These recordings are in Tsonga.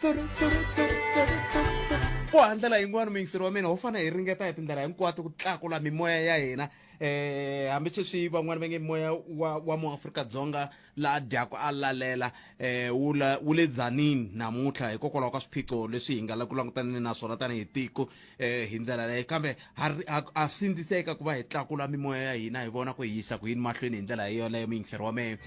turu turu turu turu turu turu. Ku ha ndlela yin'wana muyingiseri wa mina ho fanele hi ringeta hi tindlela hinkwato ku tlakula mimoya ya hina eh hambi sweswi van'wana va nge moya wa wa muAfrika-Dzonga la dyaku a lalela eh wu la wu le dzanini namuntlha hikokwalaho ka swiphiqo leswi hi nga la ku langutaneni na swona tanihi tiko eh hi ndlela leyo kambe ha ha sindziseka ku va hi tlakula mimoya ya hina hi vona ku hi yisa ku yini mahlweni hi ndlela yoleyo muyingiseri wa mehe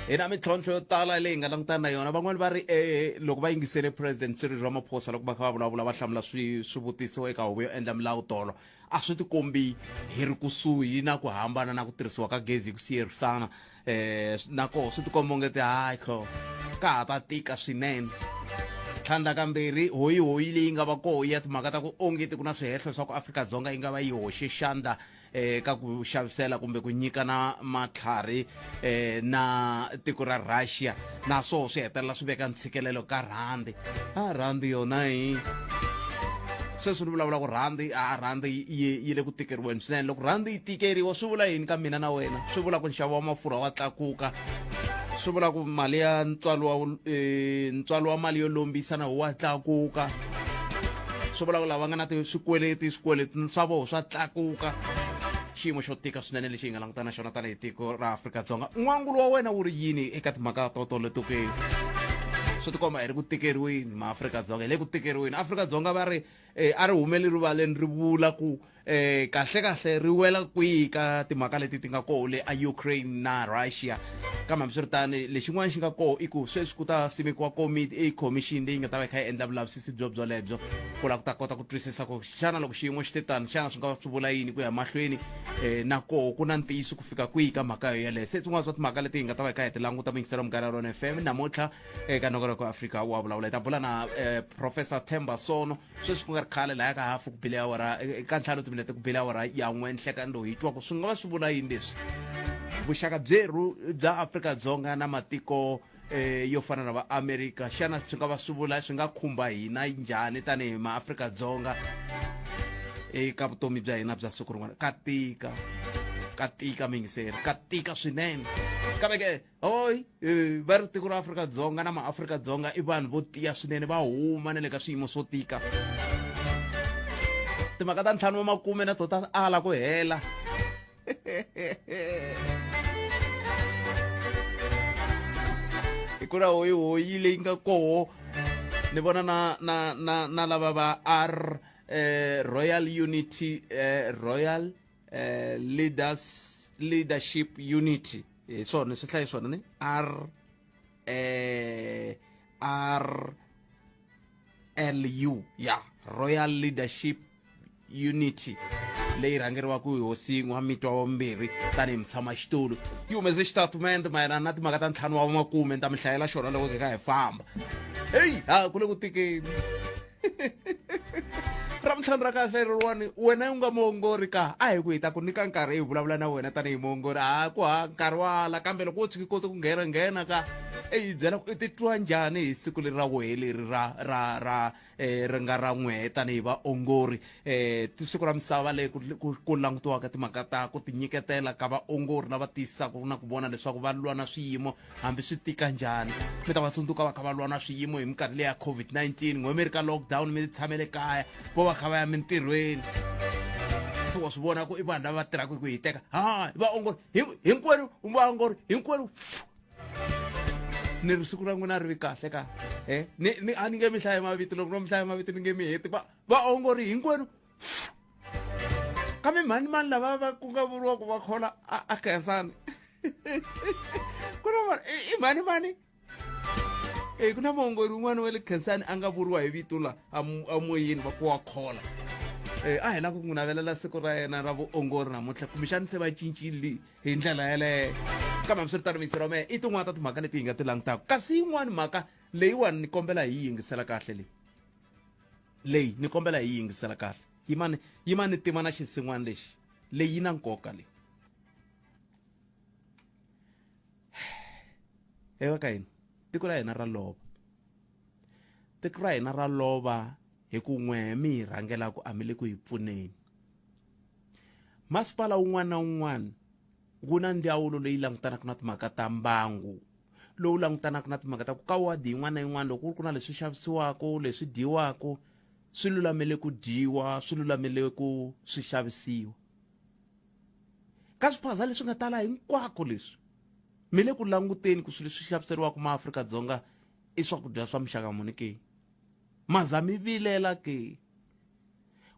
hi na mintlhontlho yo tala leyi nga langutana na yona van'wani va ri eh loko va yingisele president Cyril Ramaphosa loko va kha va vulavula va hlamula swivutiso eka huvo yo endla milawu tolo a swi tikombi hi ri kusuhi na ku hambana na ku tirhisiwa ka gezi hi ku siyerisana eh na koho swi tikomba ongeti hayi kho ka ha ta tika swinene tlhandlakambirhi hoyihoyi leyi nga va koho ya timhaka ta ku ongeti ku na swihehlo swa ku Afrika-Dzonga yi nga va yi hoxe xandla eh ka ku xavisela kumbe ku nyikana matlhari eh na tiko ra Russia na swoho swi hetelela swi veka ntshikelelo ka rhandi a rhandi yona hi sweswi ni vulavula ku rhandi a rhandi yi yi le ku tikeriweni swinene loko rhandi yi tikeriwa swi vula yini ka mina na wena swi vula ku nxavo wa mafurha wa tlakuka swi vula ku mali ya ntswalo wa eh, ntswalo wa mali yo lombisa na wa tlakuka swi vula ku lava nga na swikweleti swikweleti swa vona swa tlakuka xiyimo xo tika swinene lexi hi nga langutana na xona tanihi tiko ra Afrika-Dzonga n'wangulo wa wena wu ri yini eka timhaka to toleto ke swi tikomba hi ri ku tikeriweni maAfrika-Dzonga hi le ku tikeriweni Afrika-Dzonga va ri eh, a ri humeli rivaleni ri vula ku eh, kahle kahle ri wela kwihi ka timhaka leti ti nga koho le a Ukraine na Russia kambe hambiswiritano lexin'wana xi nga koho i ku sweswi ku ta simekiwa komiti i commission leyi nga ta va yi kha yi endla vulavisisi byo byolebyo ku lava ku ta kota ku twisisa ku xana loko xiyimo xi te tani xana swi nga va swi vula yini ku ya mahlweni eh, na koho ku na ntiyiso ku fika kwihi ka mhaka yo yeleyo se swin'wana swa timhaka leti hi nga ta va hi kha hi ti languta muyingiseri wa Munghana Lonene FM namuntlha eka nongonoko wa Afrika wa vulavula hi ta bula na eh, Professor Themba Sono sweswi ku nga ri khale laya ka hafu ku bile awara eh, ka ntlhanu timinete ku bile awara ya n'we nhlekani lowu hi twa ku swi nga va swi vula yini leswi vuxaka byerhu bya Afrika-Dzonga na matiko eh, yo fana na va America xana swi nga va swi vula swi nga khumba hina njhani tanihi maAfrika-Dzonga eka vutomi bya hina bya siku rin'wana ka tika ka tika miyingiseri ka tika swinene kambe ke hoy eh, va ri tiko ra Afrika-Dzonga na maAfrika-Dzonga i vanhu vo tiya swinene va huma na le ka swiyimo swo tika timhaka ta ntlhanu wa makume na to ta ala ku hela hi ku na hoyihoyi leyi nga koho ni vona na na na na lava va r eh, royal unity eh, royal eh, leaders leadership unity hi swona swi hlayi swona ni r eh, r lu ya royal leadership unity leyi rhangeriwaka hi hosi n'wamitwa wa vumbirhi tanihi mutshamaxitulu yi humese xitatimende mayelana na timhaka ta ntlhanu wa makume ni ta mi hlayela xona loko hi kha hi famba heyi ha ku le ku tikeni ra mintlhanu ra kahle reriwani wena u nga muongori ka a hi ku hi ta ku nyika nkarhi hi vulavula na wena tanihi muongori ha ku ha nkarhi wala kambe loko wo tshuka i kote ku nghena nghena ka eyi byela ku i titwa njhani hi siku leri ra wehe leri ra ra ra eh, ri nga ra n'wehe tanihi vaongori eh, siku ra misava leyi ku, ku, ku langutiwaka timhaka ta ku tinyiketela ka vaongori lava tiyisisaka na ku vona leswaku va lwa na swiyimo hambi swi tika njhani mi ta va tsundzuka va kha va lwa na swiyimo hi minkarhi leya COVID-19 n'we mi ri ka lockdown mi tshamele kaya vo va kha va ya mintirhweni se wa swi vona ku i vanhu lava tirhaka hi ku hiteka ha vaongori hinkwenu vaongori hinkwenu ni ri siku ra n'wina ri vi kahle ka e ni ni a ni nge mi hlayi mavito loko no mi hlaya mavito ni nge mi heti va vaongori hinkwenu kambe mhani mani lava va ku nga vuriwa ku va khola a a khensani ku na vanhu i mhani mani e ku na muongori un'wana wa le khensani a nga vuriwa hi vito la amoyeni va ku wa khola um a hi la ku n'wi navelela siku ra yena ra vuongori namuntlha kumbexani se va cincile hi ndlela yeleyo kambe hambiswiritano miyingiselo wa mehe i tin'wana ta timhaka leti hi nga ti langutaka kasi yin'wani mhaka leyiwani ni kombela hi yi yingisela kahle leyi leyi ni kombela hi yi yingisela kahle yimani yimani tima na xinsin'wana lexi leyi yi na nkoka leyi eva ka hina tiko ra hina ra lova tiko ra hina ra lova hi ku n'we mi hi rhangelaka a mi le ku hi pfuneni masipala wun'wana na wun'wana Ku na ndzawulo leyi langutanaka na timhaka ta mbangu lowu langutanaka na timhaka ta ku ka wadi yin'wana na yin'wana loko ku ri ku na leswi xavisiwaka leswi dyiwaka swi lulamele ku dyiwa swi lulamele ku swi xavisiwa ka swiphaza leswi nga tala hinkwako leswi mi le ku languteni ku swilo leswi xaviseriwaka maAfrika-Dzonga i swakudya swa muxaka muni ke maza mi vilela ke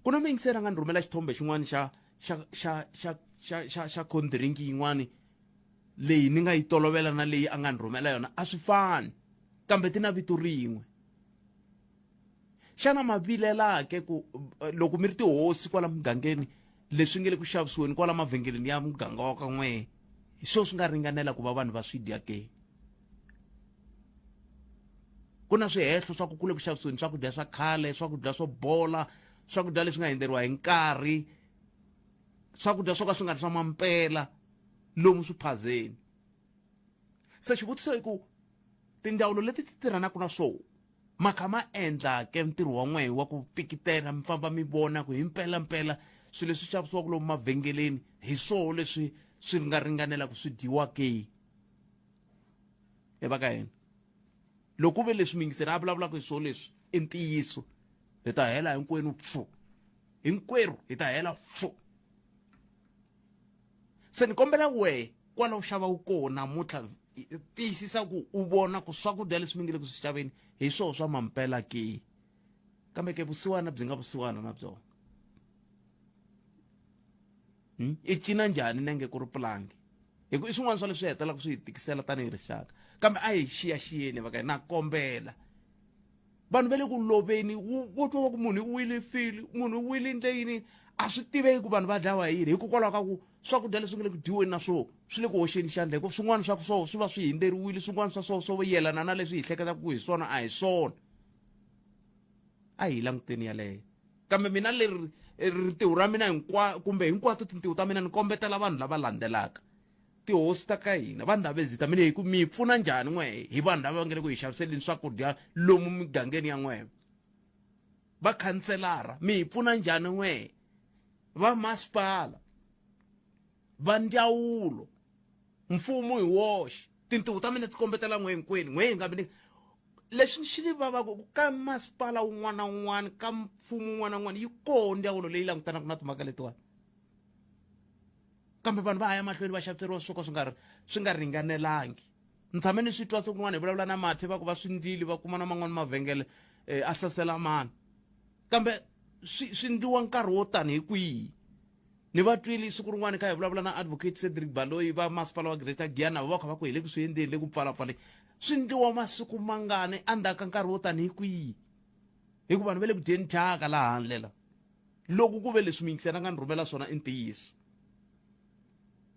ku na muyingiseri a nga ni rhumela xithombe xin'wana xa xa xa xa xa xa xa cold drink yin'wani leyi ni nga yi tolovela na leyi a nga ni rhumela yona a swi fani kambe ti na vito rin'we xana ma vilela ke ku eh, loko mi ri tihosi kwala mugangeni leswi nge le ku xavisiweni kwala mavhengeleni ya muganga wa ka n'we hi swo swi nga ringanela ku va vanhu va swi dya ke ku na swihehlo swa ku kule ku xavisiweni swakudya swa khale swakudya swo bola swakudya leswi nga hundzeriwa hi nkarhi swakudya swo ka swi nga ri swa mampela lomu swiphazeni se xivutiso i ku tindzawulo leti ti tirhanaka na swona ma kha ma endla ke ntirho wa n'wehe wa ku pikitela mi famba mi vona ku himpela mpela swilo leswi xavisiwaka lomu mavhengeleni hi swoho leswi swi nga ringanela ku swi dyiwa ke e va ka hina loko ku ve leswi muyingiseri a vulavulaka hi swona leswi i ntiyiso hi ta hela hinkwenu pfu hinkwerhu hi ta hela pfu se ni kombela wehe kwala u xava wu kona namuntlha tiyisisa ku u vona ku swakudya leswi mi nge le ku swi xaveni hi swona swa mampela ke kambe ke vusiwana byi nga vusiwana na byona hmm? i cina njhani nenge ku ri pulangi hi ku i swin'wana swa leswi hetelaka swi hi tikisela tanihi rixaka kambe a hi xiyaxiyeni va ka na kombela vanhu va le ku loveni wo twa va ku munhu i wile fili munhu u wile ndle yini a swi tiveki ku vanhu va dlawa hi yini hikokwalaho ka ku swakudya leswi nga le ku dyiweni na swona swi le ku hoxeni xandla hikuva swin'wana swa swona swi va swi hindzeriwile swin'wana swa swona swo yelana na leswi hi hleketaka ku hi swona a hi swona a hi languteni yaleyo kambe mina leri rintiho ra mina hinkwa kumbe hinkwato tintiho ta mina ni kombetela vanhu lava landzelaka tihosi ta ka hina va ndhavezita mina hi ku mi pfuna njhani n'we hi vanhu lava va nge le ku hi xaviseleni swakudya lomu migangeni ya n'we va khanselara mi hi pfuna njhani n'we va masipala va ndzawulo mfumo hi woxe tintiho ta mina ti kombetela n'we hinkwenu n'we hi nga mi lexi xi ni vavaka ku ka masipala wun'wana na wun'wana ka mfumo wun'wana na wun'wana yi koho ndzawulo leyi langutanaka na timhaka letiwani kambe vanhu va ha ya mahlweni va xaviseriwa swo ka swi nga ri swi nga ringanelangi ni tshame ni swi twa siku rin'wana hi vulavula na mathe va ku va swi ndlile va kuma na man'wani mavhengele um a sasela mani kambe swi swi ndliwa nkarhi wo tani hi kwihi ni va twile siku rin'wana kha hi vulavula na advocate Cedric Baloyi va masipala wa Greater Giyani va kha va ku hi le ku swi endleni le ku pfalapfaleni swi ndliwa masiku mangani endzhaku ka nkarhi wo tani hi kwihi hikuva vanhu va le ku dyeni thyaka laha handle la loko ku ve leswi muyingiseri a nga ni rhumela swona i ntiyiso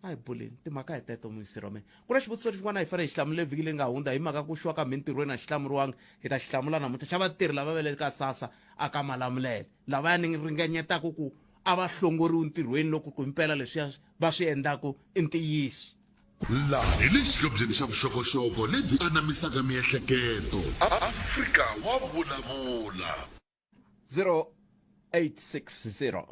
a hi buleni timhaka hi teto muyingiseri wa mina ku na xivutiso xin'wana hi fanele hi xi hlamule vhiki leyi nga hundza hi mhaka ku xwa ka mintirhweni a xi hlamuriwanga hi ta xi hlamula namuntlha xa vatirhi lava va le ka sasa a ka malamulele lavaya ni ringanyetaka ku a va hlongoriwi ntirhweni loko ku himpela leswiya va swi endlaku i ntiyiso Laha hi le xihlobyeni xa vuxokoxoko lebyi anamisaka miehleketo. Afrika wa vulavula. 0860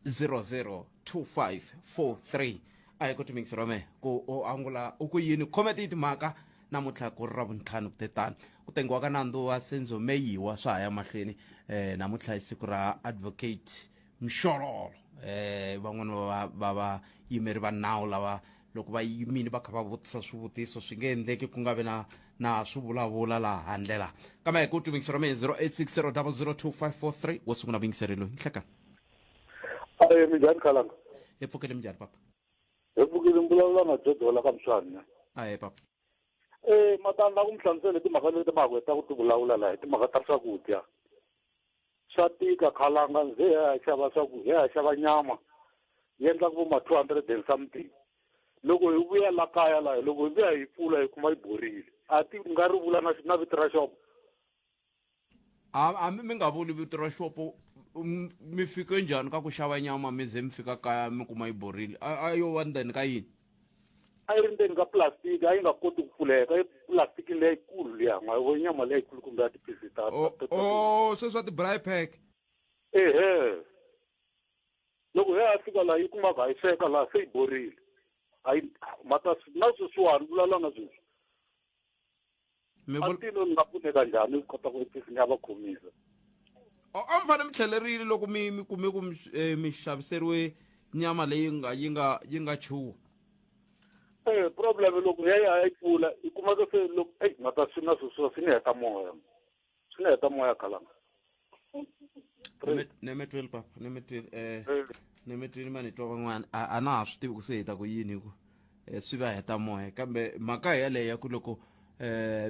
002543 a hi ku timingisi ra mehe ku u angula u ku yini khome ti timhaka namuntlha ku ri ra vuntlhanu ku tetani ku tengiwa ka nandzu wa senzo meyiwa swa ha ya mahlweni eh namuntlha i siku ra advocate mxololo eh van'wana va va vayimeri va nawu lava loko va yimile va kha va vutisa swivutiso swi nge endleki ku nga vi na na swi vulavula laha handle laha kambe hi ku tumingisi ra mina 0860 002543 wo sungula vuyingiseri loyi nhleka aye minjhani khalanga hi pfukile minjhani papa hi pfukile mi vulavula na jojo la ka mswana aye papa eh matani la ku mi hlamusela timhaka leti ma ha ku heta ku ti vulavula laha hi timhaka ta swakudya swa tika khalanga ndzi hi ya xava swakudya hi ya xava nyama yi endlaka vo ma 200 and something loko hi vuya la kaya laha loko hi vuya hi pfula hi kuma yi borile a ti nga ri vula na na vito ra xopo hambi mi nga vuli vito ra xopo mi fike njhani ka ku xava nyama mi ze mi fika kaya mi kuma yi borile a yo va ndzeni ka yini a yi ri ndzeni ka plastic a yi nga koti ku pfuleka i plastic leyikulu liya ma vo nyama leyikulu kumbe ya tiphisi ta o sweswi swa ti-braai pack ehe loko hi ya fika laha yi kumaka hi sweka laha se yi borile A yi mata na sweswiwani vulavula na sweswi. Mi A tilo ni nga pfuneka njhani ku kota ku at ni ya va khomisa? A mi fanele mi tlhelerile loko mi kume ku mi xaviseriwe nyama leyi nga yi nga yi nga chuha. Problem loko ya ya yi pfula i kumeka se loko eyi mata swi na sweswiwa swi ni heta moya. Swi ni heta moya khalanga. Ne mi tweli papa, ne mi tweli ne mi tweli mani twa van'wana a na ha swi tivi ku se hi ta ku yini hi ku swi va heta moya, kambe mhaka yeleyo ya ku loko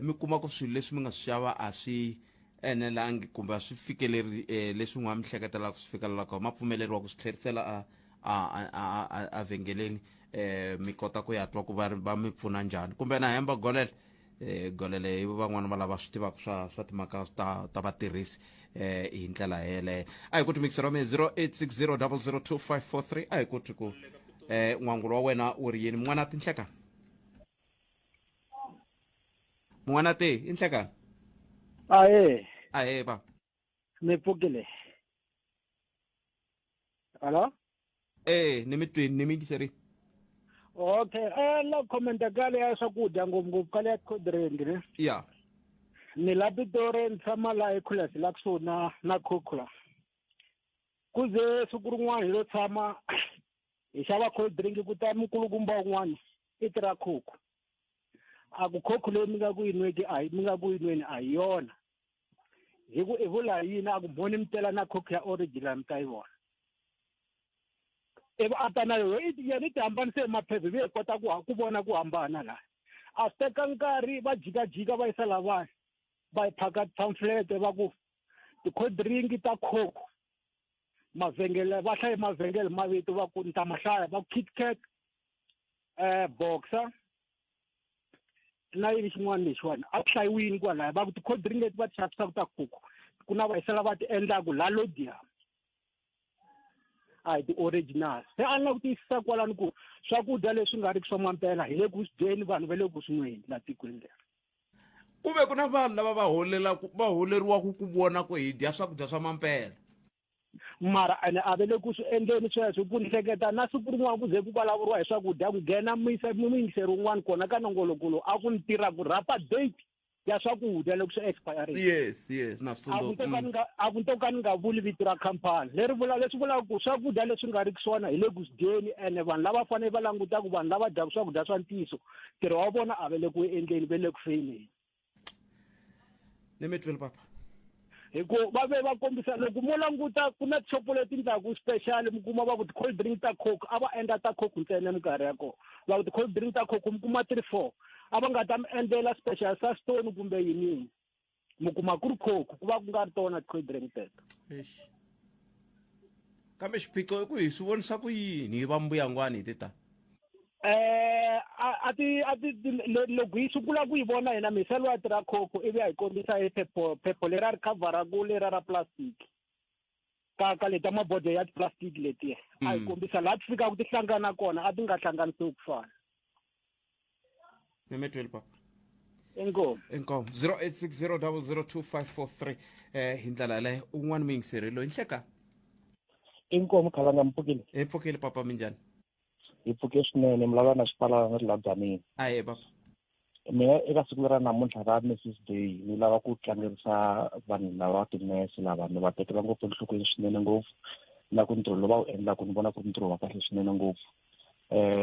mi kuma ku swilo leswi mi nga swi xava a swi enelangi kumbe a swi fikeleri leswi n'wa mi hleketelaka swi fikelelaka, ma pfumeleriwa ku swi tlherisela a vhengeleni, mi kota ku ya twa ku va va mi pfuna njhani kumbe na hemba golele. Golele hi van'wana va lava swi tivaka swa timhaka ta vatirhisi hi ndlela yeleyo. A hi ku timikisero mi 0860002543, a hi ku ku n'wangulo wa wena wu ri yini? Mun'wana tinhlekani, mun'wana te i nhlekani. Ahe. Ahe ba. Mi pfukile? Hello? Ni mi twini, ni mi yingiserini. Okay, la commenta ka le ya swakudya, ngopfungopfu ka le ya cold drink ne. Ya. Ni la Pitori, ni tshama la eKhulas, la kusuhi na Khukhula. Kuze siku rin'wana hi lo tshama hi xava cold drink, ku ta mukulukumba un'wana i tirha Coke. A ku Coke leyi mi nga ku yi nweki a mi nga ku yi nweni a hi yona. Hi ku i vula yini? A ku mhoni mi tela na Coke ya original mi ta yi vona. Ivi a ta na yona, yena i ti hambanise hi maphepha, ivi hi kota ku vona ku hambana laha. A swi teka nkarhi va jikajika va yisa lavaya va yi phaka pamphlet, va ku ti-cold drink ta Coke, mavhengele va hlaye mavhengele mavito, va ku ni ta ma hlaya, va ku Kit Kat, Boxer na yini xin'wana lexiwani a ku hlayiwini kwalaya, va ku ti-cold drink leti va ti xavisaka ta Coke ku na va yisela va ti endlaku la Lodium, a hi ti-original. Se a ni lava ku tiyisisa kwalano ku swakudya leswi nga riki swa mampela hi le ku swi dyeni, vanhu va le ku swi nweni la tikweni leri. Ku ve ku na vanhu lava va holelaku, va holeriwaku ku vona ku hi dya swakudya swa mampela. Mara ene a ve le ku swi endleni sweswo, ku ni hleketa na siku rin'wana ku ze ku vulavuriwa hi swakudya, ku nghena muyingiseri wun'wana kona ka nongoloko lowu, a ku ni tirha ku rhapa date ya swakudya loko swi expire. Yes, na swi A ku to ka ni nga, a ku to ka ni nga vuli vito ra khampani leri vula leswi vulaka ku swakudya leswi nga riki swona hi le ku swi dyeni, ene vanhu lava fanele va languta ku vanhu lava dyaka swakudya swa ntiyiso ntirho wa vona a va le ku endleni, va le ku feyileni. Ni mi twile papa. Hi ku va ve va kombisa loko mo languta ku na tishopo leti ndlaku special, mi kuma va ku ti-cold drink ta Coke, a va endla ta Coke ntsena minkarhi ya kona, va ku ti-cold drink ta Coke mi kuma 3, 4, a va nga ta mi endlela special sa stone kumbe yini, mi kuma ku ri Coke, ku va ku nga ri tona ti-cold drink teto. Eish. Kambe xiphiqo i ku hi swi vonisa ku yini hi va mbuyangwani hi ti ta? A ti loko hi sungula ku yi vona hina miselo ya tirha Coke, ivi ya hi kombisa hi phepho leri a ri khavhara ku lera ra plastic ka leta mabodo ya ti-plastic letiya, a hi kombisa laha ti fikaka ti hlangana kona, a ti nga hlanganisiwi ku fana. Ni mi twile papa. Inkomu. Inkomu. 0860002543 hi ndlela yaleyo un'wana muyingiseri loyi nhleka. Inkomu khalanga, mpfukile? Hi pfukile papa, minjhani? Hi pfuke swinene, mi lava na xipalana ni ri la Dzaneni. Ahe papa. Mina eka siku lera namuntlha ra Mrs Day ni lava ku tlangerisa vanhu lava tinese lava, ni va tekela ngopfu enhlokweni swinene ngopfu, na ku ntirho lowu va wu endlaku ni vona ku ri ntirho wa kahle swinene ngopfu,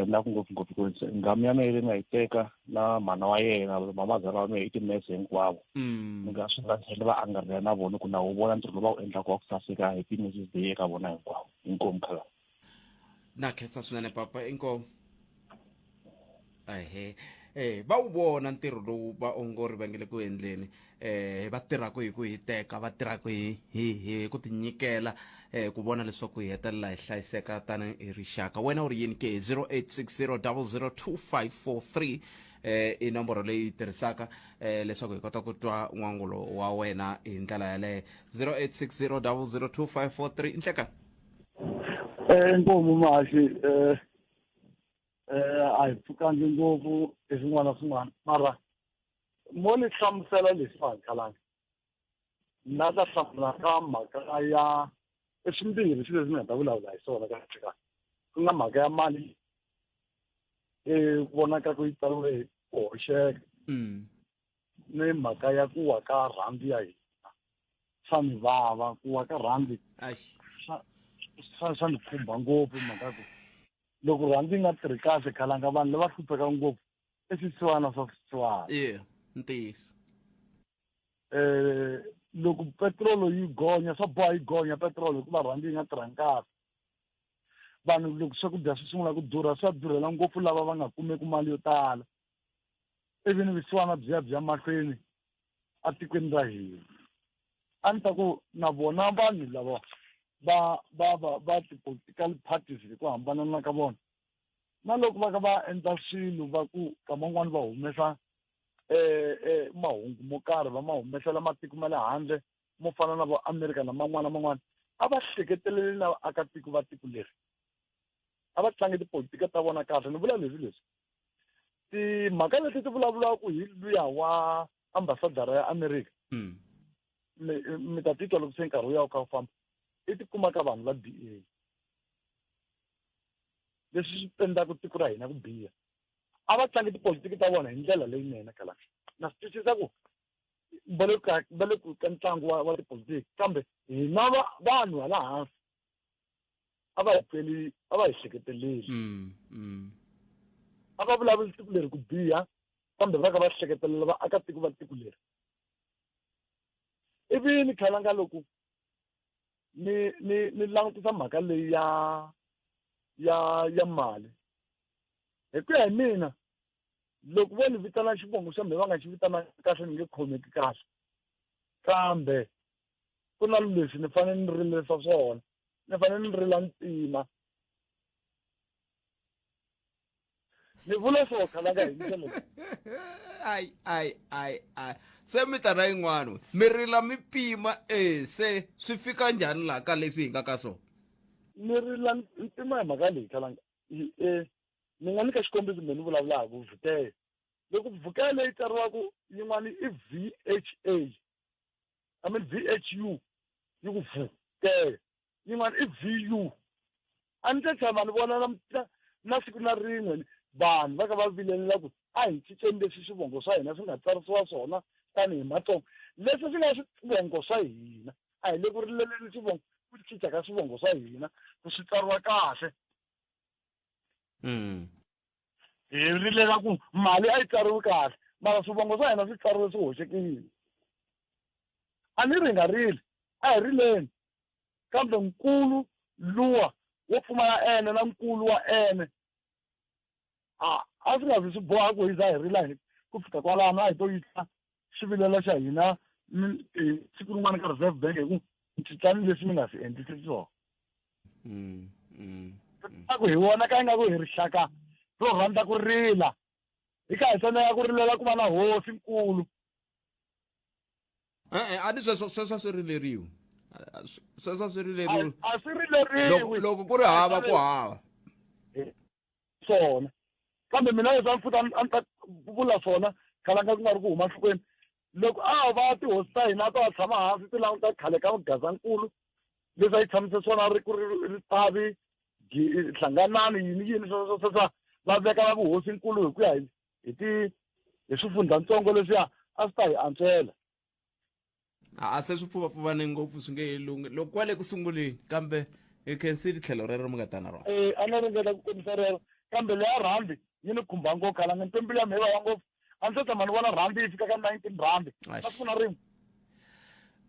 na ku ngopfungopfu ku nghamu ya mina leyi nga yi teka na mhana wa yena, mamazala wa mina i tinese hinkwavo. Ni nga swi nga tlhela va angarhela na vona ku na wu vona ntirho lowu va wu endlaku wa ku saseka. Happy Mrs Day eka vona hinkwavo. Inkomu khala. Na khensa swinene papa, inkomu. Ehe, va wu vona ntirho lowu vaongori va nge le ku endleni, va tirhaka hi ku hiteka, va tirhaka hi ku tinyikela ku vona leswaku hi hetelela hi hlayiseka tanihi rixaka. Wena u ri yini ke? 0860002543 i nomboro leyi tirhisaka leswaku hi kota ku twa n'wangulo wa wena hi ndlela yaleyo. 0860002543. Nhleka. Inkomu mahaxi, a hi pfukangi ngopfu hi swin'wana na swin'wana, mara mo ni hlamusela leswiwani khalanga na ta hlamula ka mhaka ya i swimbirhi swilo leswi ni nga ta vulavula hi swona kahle kahle, ku nga mhaka ya mali. E vonaka ku yi tsariwe hi ku hoxeka. Ni mhaka ya ku wa ka rhandi ya hina swa ni vava ku wa ka rhandi swa swa swa ni khumba ngopfu mhaka ku loko rhandi yi nga tirhi kahle khalanga vanhu lava hlupheka ngopfu i swisiwana swa swisiwana. Yeah, ntiyiso. Eh loko petrolo yi gonya swa boha yi gonya petrolo hikuva rhandi yi nga tirhangi kahle. Vanhu loko swakudya swi sungula ku durha swa durhela ngopfu lava va nga kumeki mali yo tala. Ivi ni vusiwana byi ya byi ya mahlweni atikweni ra hina. A ni ta ku na vona vanhu lava va va va va ti-political parties hi ku hambanana ka vona na loko va ka va endla swilo va ku kama un'wana va humesa mahungu mo karhi va ma humesela matiko ma le handle mo fana na vo America na man'wana man'wana a va hleketeleli na vaakatiko va tiko leri a va tlangi tipolitika ta vona kahle ni vula leswi leswi timhaka leti ti vulavulaka hi luya wa ambasadara ya America mi ta titwa loko se nkarhi wu ya wu kha wu famba i tikuma ka vanhu va DA leswi swi pendaka tiko ra hina ku biha a va tlangi tipolitiki ta vona hi ndlela leyinene kala na swi twisisa ku va le ka va le ku ka ntlangu wa wa tipolitiki kambe hina va vanhu hala hansi a va hi tweli a va hi hleketeleli a va vulavuli tiko leri ku biha kambe va ka va hleketelela vaakatiko va tiko leri ivi ni khalanga loko ni ni ni langutisa mhaka leyi ya ya ya mali hi ku ya hi mina loko vo ni vitana xivongo xa mina va nga xi vitana kahle ni nge khomeki kahle kambe ku na leswi ni fanele ni rilisa swona ni fanele ni rila ntima ni vula swo khalanga hi ndlela ai ai ai ai se mi ta na yin'wana mi rila mi pima e se swi fika njhani laha ka leswi hi nga ka swona ni rila ntima hi mhaka leyi khalanga e ni nga nyika xikombiso me ni vulavulaka vhukele loko vhukele leyi tsariwaka yin'wana i v h a I mean v h u yi ku vhukele yin'wana i v u a ni se tshama ni vona na na siku na rin'we vanhu va ka va vilelela ku a hi cinceni leswi swivongo swa hina swi nga tsarisiwa swona tanihi Matsonga leswi swi nga swivongo swa hina a hi le ku rileleni swivongo ku cinca ka swivongo swa hina ku swi tsariwa kahle hi rilela ku mali a yi tsariwi kahle mara swivongo swa hina swi tsariwe swi hoxekile a ni ri nga rili a hi rileni kambe nkulu luwa wo pfumala ene na nkulu wa ene a a swi nga zi swi boha ku hi za hi rila hi ku fika kwalano a hi to yisa xivilelo xa hina siku rin'wana ka Reserve Bank hi ku cincani leswi mi nga swi endlisi swona a ku hi vona ka ingaku hi rixaka ro rhandza ku rila hi kha hi tsandzeka ku rilela ku va na hosi nkulu e-e a ni sweswo sweswo a swi rileriwi sweswo a swi rileriwi a swi rileriwi loko ku ri hava ku hava swona kambe mina leswi a ni futa a ni ta vula swona khalanga ku nga ri ku huma nhlokweni loko a va tihosi ta hina to va tshama hansi ti languta khale ka mugazankulu leswi a yi tshamise swona ri ku ri ritavi hlanganani yini yini sweswo sweswo va veka va vuhosinkulu hi ku ya hi ti hi swifundzantsongo leswiya a swi ta hi antswela a se swi pfuvapfuvane ngopfu swi nge lunghi loko kwale ku sunguleni kambe hi khensile tlhelo rero mi nga ta na rona e a ni ringeta ku kombisa rero kambe leya rhandi yi ni khumba ngopfu khalanga ni mbilu ya mina yi vava ngopfu a ni se tshama ni vona rhandi yi fika ka 19 rhandi na siku na rin'we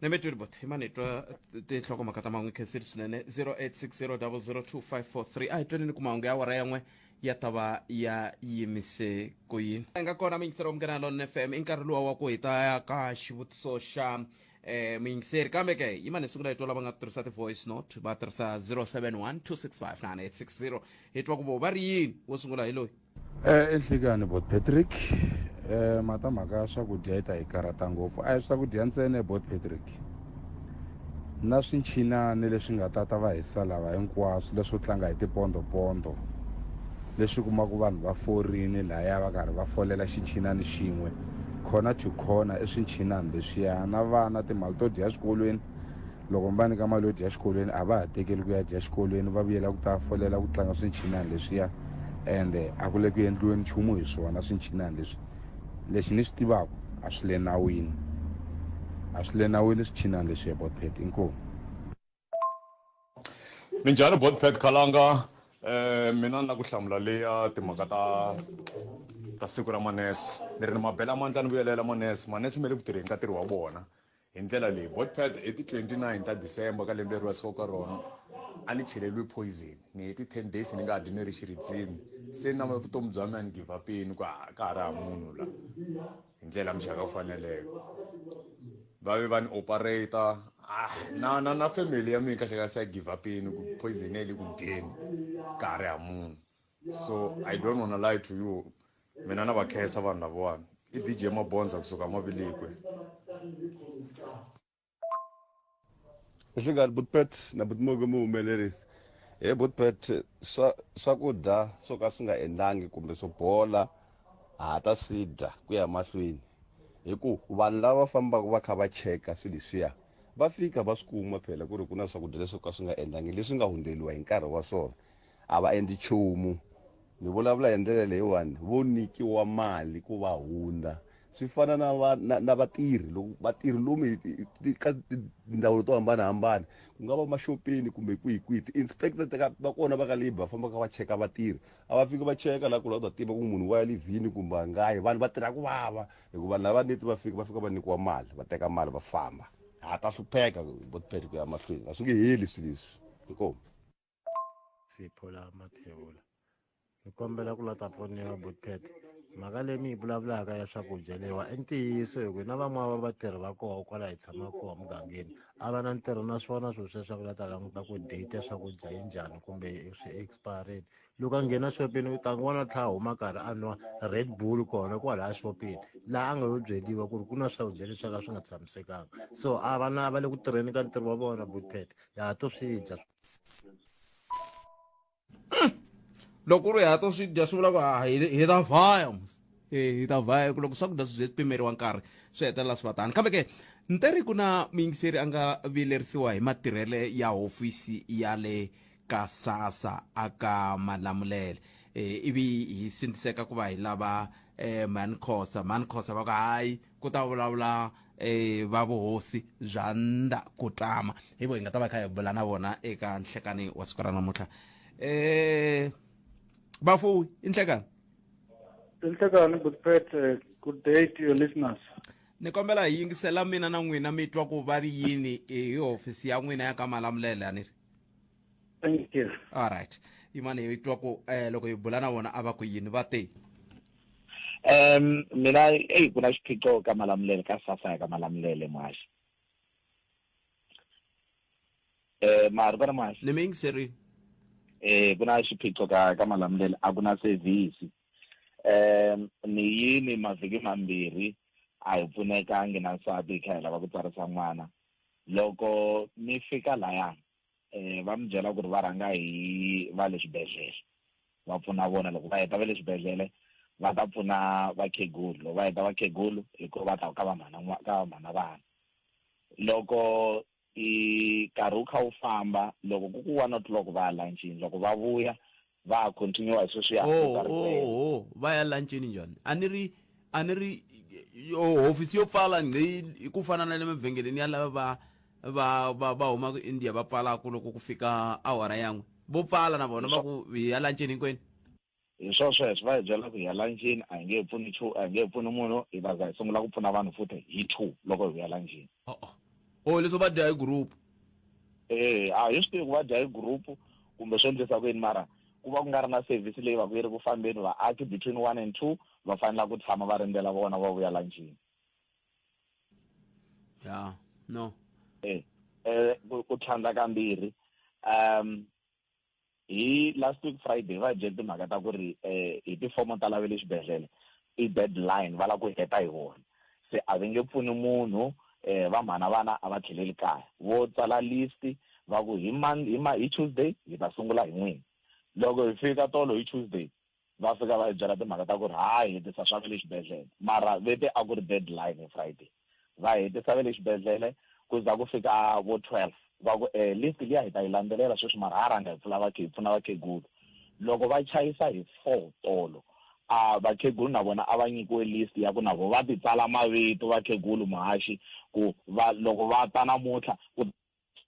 nemetweli bot hi mani hi twa tinhlokomhaka ta mahungu khensile swinene 0860002543 a hi tweneni ku mahungu ya awara yan'we ya ta va ya yimise ku yini hi nga kona muyingiseri wa Munghana Lonene FM i nkarhi luwa wa ku hi ta ya ka xivutiso xa eh muyingiseri kambe ke yimani hi sungula hi twa lava nga tirhisa ti-voice note va tirhisa 071 265 9860 hi twa ku vo va ri yini wo sungula hi loyi Enhlekani bot Patrick mata mhaka ya swakudya yi ta hi karhata ngopfu a hi swakudya ntsena bot Patrick na swinchinani leswi nga ta ta va hisa lava hinkwaswo leswo tlanga hi tipondopondo leswi kumaka vanhu va forini lahaya va karhi va folela xinchinani xin'we corner to corner i swinchinani leswiya na vana timali to dya eswikolweni loko mi va nyika mali yo dya exikolweni a va ha tekeli ku ya dya exikolweni va vuyela ku ta folela ku tlanga swinchinani leswiya. Ende a ku le ku endliweni nchumu hi swona swinchinani leswi. Lexi ni swi tivaka a swi le nawini. A swi le nawini swinchinani leswi he Botpet. Inkomu. Minjhani Botpet Khalanga eh mina ni la ku hlamula leya timhaka ta ta siku ra manese ni ri ni mabela mandla ni vuyelela manese manese me le ku tirheni ka ntirho wa vona Hi ndlela leyi, Botpad hi ti 29 ta December ka lembe leri va suka ka rona a ni cheleriwe poison ni heti 10 days ni nga dyi ni ri xiridzini se na vutomi bya mina ni give up-ini ku a ka ha ri ha munhu la hi ndlela ya muxaka wu faneleke va ve va ni operator ah na na na family ya mina kahle kahle se ya give up-ini ku poison yi le ku dyeni ka ha ri ha munhu so i don't wanna lie to you mina na va khensa vanhu lavawani i dj mabonza kusuka mavilikwe Nhlekani Butpet na Butmogo mi humelerisi he Butpet swa swakudya swo ka swi nga endlangi kumbe swo bola ha ta swi dya ku ya mahlweni hi ku vanhu lava fambaka va kha va cheka swilo leswiya va fika va swi kuma phela ku ri ku na swakudya leswo ka swi nga endlangi leswi nga hundzeriwa hi nkarhi wa swona a va endli nchumu ni vulavula hi ndlela leyiwani vo nyikiwa mali ku va hundza swi fana na va na, na vatirhi loko vatirhi lomu ka tindzawulo to hambanahambana ku nga va maxopeni kumbe kwihi kwihi ti-inspector ta va kona va ka labour va fambaka va cheka vatirhi a va fiki va cheka la ku la u ta tiva ku munhu wa ya livhini kumbe a nga yi vanhu va tirha ku vava hikuva vanhu lava neti va fika va fika va nyikiwa mali va teka mali va famba ha ta hlupheka botpet ku ya mahlweni a swi nge heli swilo leswi inkomu Sipho la Mathebula ni kombela ku la ta pfuniwa Butpet mhaka leyi mi yi vulavulaka ya swakudya leyiwa i ntiyiso hi ku na van'wana va vatirhi va koho kwala hi tshamaka koho mugangeni a va na ntirho na swona swilo sweswo ku la ta languta ku date ya swakudya yi njhani kumbe swi expire-ini loko a nghena xopeni u ta vona tlha a huma karhi a nwa Red Bull kona kwalaya xopeni laha a nga yo byeriwa ku ri ku na swakudya leswi ka swi nga tshamisekanga so a va na va le ku tirheni ka ntirho wa vona Butpet ya ha to swi dya Loko ku ri ha to swi dya swi vula ku ha hi ta vhaya mos e hi ta vhaya ku loko swakudya swi ze swi pimeriwa nkarhi swi hetelela swi va tani kambe ke nte ri ku na muyingiseri a nga vilerisiwa hi matirhele ya hofisi ya le ka sasa aka malamulele e, ivi hi sindziseka ku va hi lava e, mhani khosa mhani khosa va ku hayi ku ta vulavula eh, va vuhosi bya ndakutama hi vo hi nga ta va kha hi bula na vona eka nhlekani wa siku ra namuntlha eh vafuwi i nhlekani Nhlekani, good pet, good day to your listeners. Ni kombela hi yingisela mina na n'wina mi twa ku va ri yini hi hofisi ya n'wina ya ka Malamulele a ni ri Thank you. All right yimani hi twa ku eh, loko hi bula na vona a va ku yini va te Um mina eyi ku na xiphiqo ka Malamulele ka SASSA ya ka Malamulele muhaxi eh ma ri kona muhaxi ni mi yingiserile eh ku na xiphiqo ka ka Malamulele a ku na service um ni yini mavhiki mambirhi a hi pfunekangi na nsati hi kha hi lava ku tsarisa n'wana loko mi fika laya eh va mi byela ku ri va rhanga hi va le swibedhlele va pfuna vona loko va heta va le swibedhlele va ta pfuna vakhegulu loko va heta vakhegulu hi ko va ta ka va mhana ka va mhana vana loko i nkarhi wu kha wu famba loko ku ku one o'clock va ya lunchini loko va vuya va ha continue hi sweswiya oh, oh, oh, va ya lunchini njhani a ni ri a ni ri hofisi yo pfala ngci ku fana na le mavhengeleni ya lava va va va va humaka India va pfalaku loko ku fika awara yan'we vo pfala na vona va ku hi ya lanceni hinkwenu hi swo sweswo va hi byela ku hi ya lanceni a hi nge he pfuni chu a hi nge he pfuni munhu hi ta za hi sungula ku pfuna vanhu futhi hi two loko hi vuya lanceni o oh leswo va dya hi group eh a hi swi tivi ku va dya hi group kumbe swi endlisa ku yini mara ku va ku nga ri na service leyi va ku yi ri ku fambeni vaaki between one and two va fanela ku tshama va rindzela vona va vuya lanceni ya no eh eh ku tlhandla kambirhi um hi last week friday va byele timhaka ta ku ri eh hi tifomo ta lave le xibedhlele i deadline va lava ku heta hi vona se a va nge pfuni munhu eh va mhana vana a va tlheleli kaya vo tsala list va ku hi man hi ma hi tuesday hi ta sungula hi n'wina loko hi fika tolo hi tuesday va fika va hi byela timhaka ta ku ri ha hetisa swa ve le xibedhlele mara ve te a ku ri deadline hi friday va hetisa ve le xibedhlele ku za ku fika vo 12 va ku eh list liya hi ta yi landzelela sweswi mara ha rhanga hi pfula va hi pfuna vakhegulu Loko va chayisa hi 4 tolo, a vakhegulu na vona a va nyikiwe list ya ku na vo va ti tsala mavito vakhegulu muhaxi ku va loko va ta namuntlha ku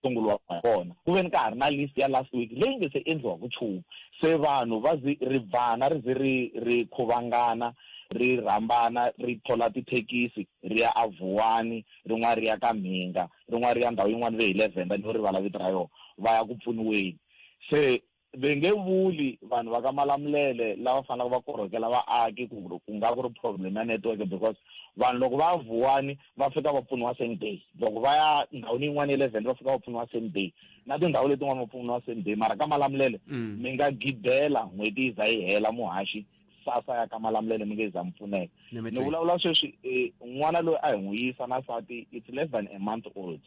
sunguriwa hi kona. Ku veni ka ha ri na list ya last week leyi nge se endliwaku nchumu. Se vanhu va zi ri bvana ri ze ri ri khuvangana ri rhambana ri thola tithekisi ri ya a Vuwani, rin'wana ri ya ka Mhinga, rin'wana ri ya ndhawu yin'wana ve hi le Venda ni yo rivala vito ra yona, va ya ku pfuniweni. Se ve nge vuli vanhu va ka Malamulele lava faneleke va korhokela vaaki ku ku nga ku ri problem ya network because vanhu loko va ya Vuwani va fika va pfuniwa same day, loko va ya ndhawini yin'wana ya le Venda va fika va pfuniwa same day, na tindhawu letin'wana va pfuniwa same day, mara ka Malamulele mi nga gidela n'hweti yi za yi hela muhaxi SASSA ya ka Malamulele mi nge za mi pfuneka. Ni vulavula sweswi n'wana loyi a hi n'wi yisa na nsati it's less than a month old,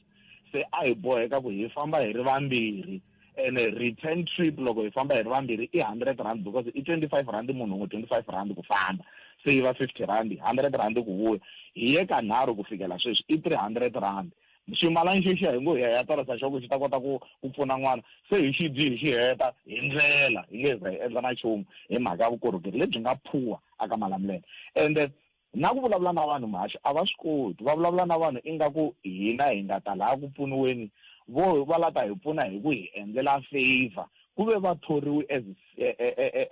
se a hi boheka ku hi famba hi ri vambirhi ene return trip loko hi famba hi ri vambirhi i 100 rand because i 25 rand munhu un'we 25 rand ku famba se yi va 50 rand 100 rand ku vuya hi ye kanharhu ku fikela sweswi i 300 rand ximalani xexiya hi ngo hi ya hi ya tsarisa xo ku xi ta kota ku ku pfuna n'wana se hi xi dyi hi xi heta hi ndlela hi nge za hi endla na nchumu hi mhaka ya vukorhokeri lebyi nga phuwa aka Malamulele ende na ku vulavula na vanhu muhaxi a va swi koti va vulavula na vanhu ingaku hina hi nga ta laha ku pfuniweni vo va la ta hi pfuna hi ku hi endlela favor ku ve va thoriwi as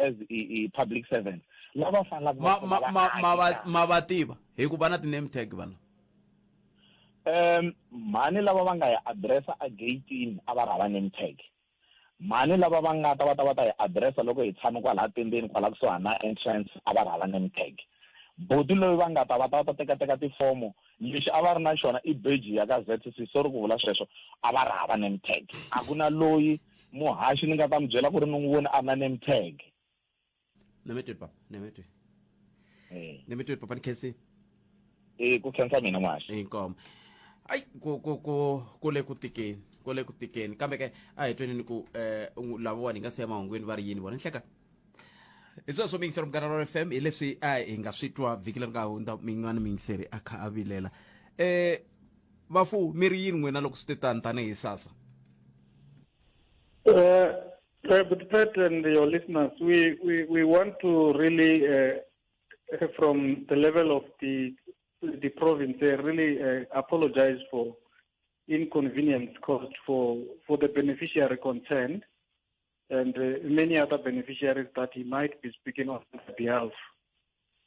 as i public servants lava fanelaka va pfuna vaaki ma va tiva hi ku va na ti-name tag vanhu Mhani lava va nga hi address-a a gate-ini a va ri hava name tag. Mhani lava va nga ta va ta va ta hi address-a loko hi tshame kwalaya tendeni kwala kusuhani na entrance a va ri hava name tag. Buti loyi va nga ta va ta va ta tekateka tifomo lexi a va ri na xona i beji ya ka Z_C sorry ku vula sweswo a va ri hava name tag. A ku na loyi muhaxi ni nga ta mi byela ku ri ni n'wi vone a ri na name tag. Nemetwe papa, nemetwe. Eh. Nemetwe papa ni khensi. Eh ku khensa mina n'waxi. Inkomo. Ai ku ku ku ku le ku tikeni, ku le ku tikeni. Kambe ke a hi tweni ni ku eh lavawani hi nga siya mahungwini va ri yini vona nhleka. Hi sweswo miyingiseri Munghana Lonene FM hi leswi a hi nga swi twa vhiki leri nga hundza min'wana miyingiseri a kha a vilela. Eh vafu mi ri yini n'wina loko swi te tani tanihi SASSA? But Pat and your listeners, we, we, we want to really, from the level of the, the province, really apologize for inconvenience caused for, for the beneficiary concerned and many other beneficiaries that he might be speaking on their behalf.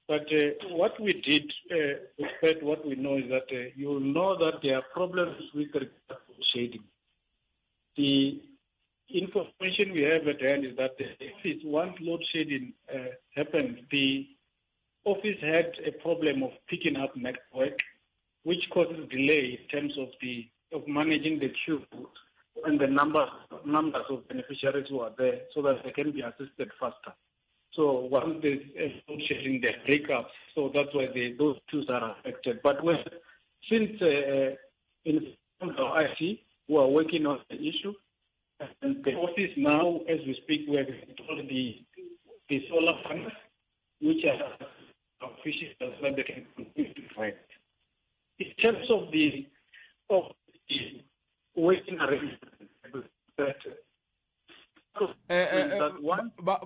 But what we did, uh, what we know is that you know that there are problems with regard to shading. The information we have at hand is that the office, once load shedding happened, the office had a problem of picking up network, which causes delay in terms of the of managing the queue and the number numbers of beneficiaries who are there so that they can be assisted faster. So once there's a load shedding, they break up. So that's why they, those queues are affected. But when, since in our IT, who are working on the issue, and the office now, as we speak, we have installed the, the solar panels, which are official so that they can continue to work. In terms of the of the working arrangement, that Eh, eh, eh,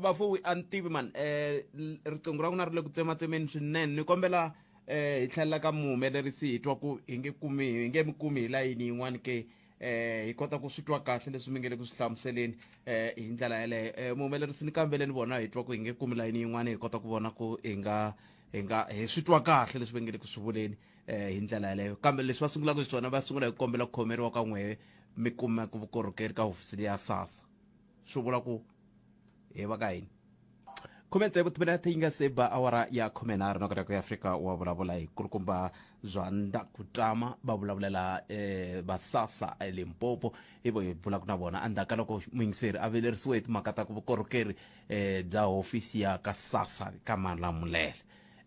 vafuwi a ni tivi mani um riqingho ra n'wina ri le ku tsematsemeni swinene ni kombela um hi tlhelela ka muhumelerisi hi twa ku hi nge kumi hi nge mi kumi hi layini yin'wana ke eh hi kota ku swi twa kahle leswi mi nge le ku swi hlamuseleni eh hi ndlela yeleyo eh muhumelerisi ni kambeleni vona hi twa ku hi nge kumi layini yin'wana hi kota ku vona ku hi nga hi nga hi swi twa kahle leswi va nge le ku swi vuleni eh hi ndlela yeleyo kambe leswi va sungulaka hi swona va sungula hi ku kombela ku khomeriwa ka n'wehe mi kuma ku vukorhokeri ka hofisi ya SASSA swi vula ku hi va ka yini khume tsevu timinete yi nga se ba awara ya 13 na kota ku ya Afrika wa vulavula hi kulukumba zwa Ndakutama va vulavulela eh, va SASSA eLimpopo hi vo hi bulaka na vona endzhaku ka loko muyingiseri a vilerisiwe hi timhaka ta ku vukorhokeri eh, bya hofisi ya ka SASSA ka Malamulele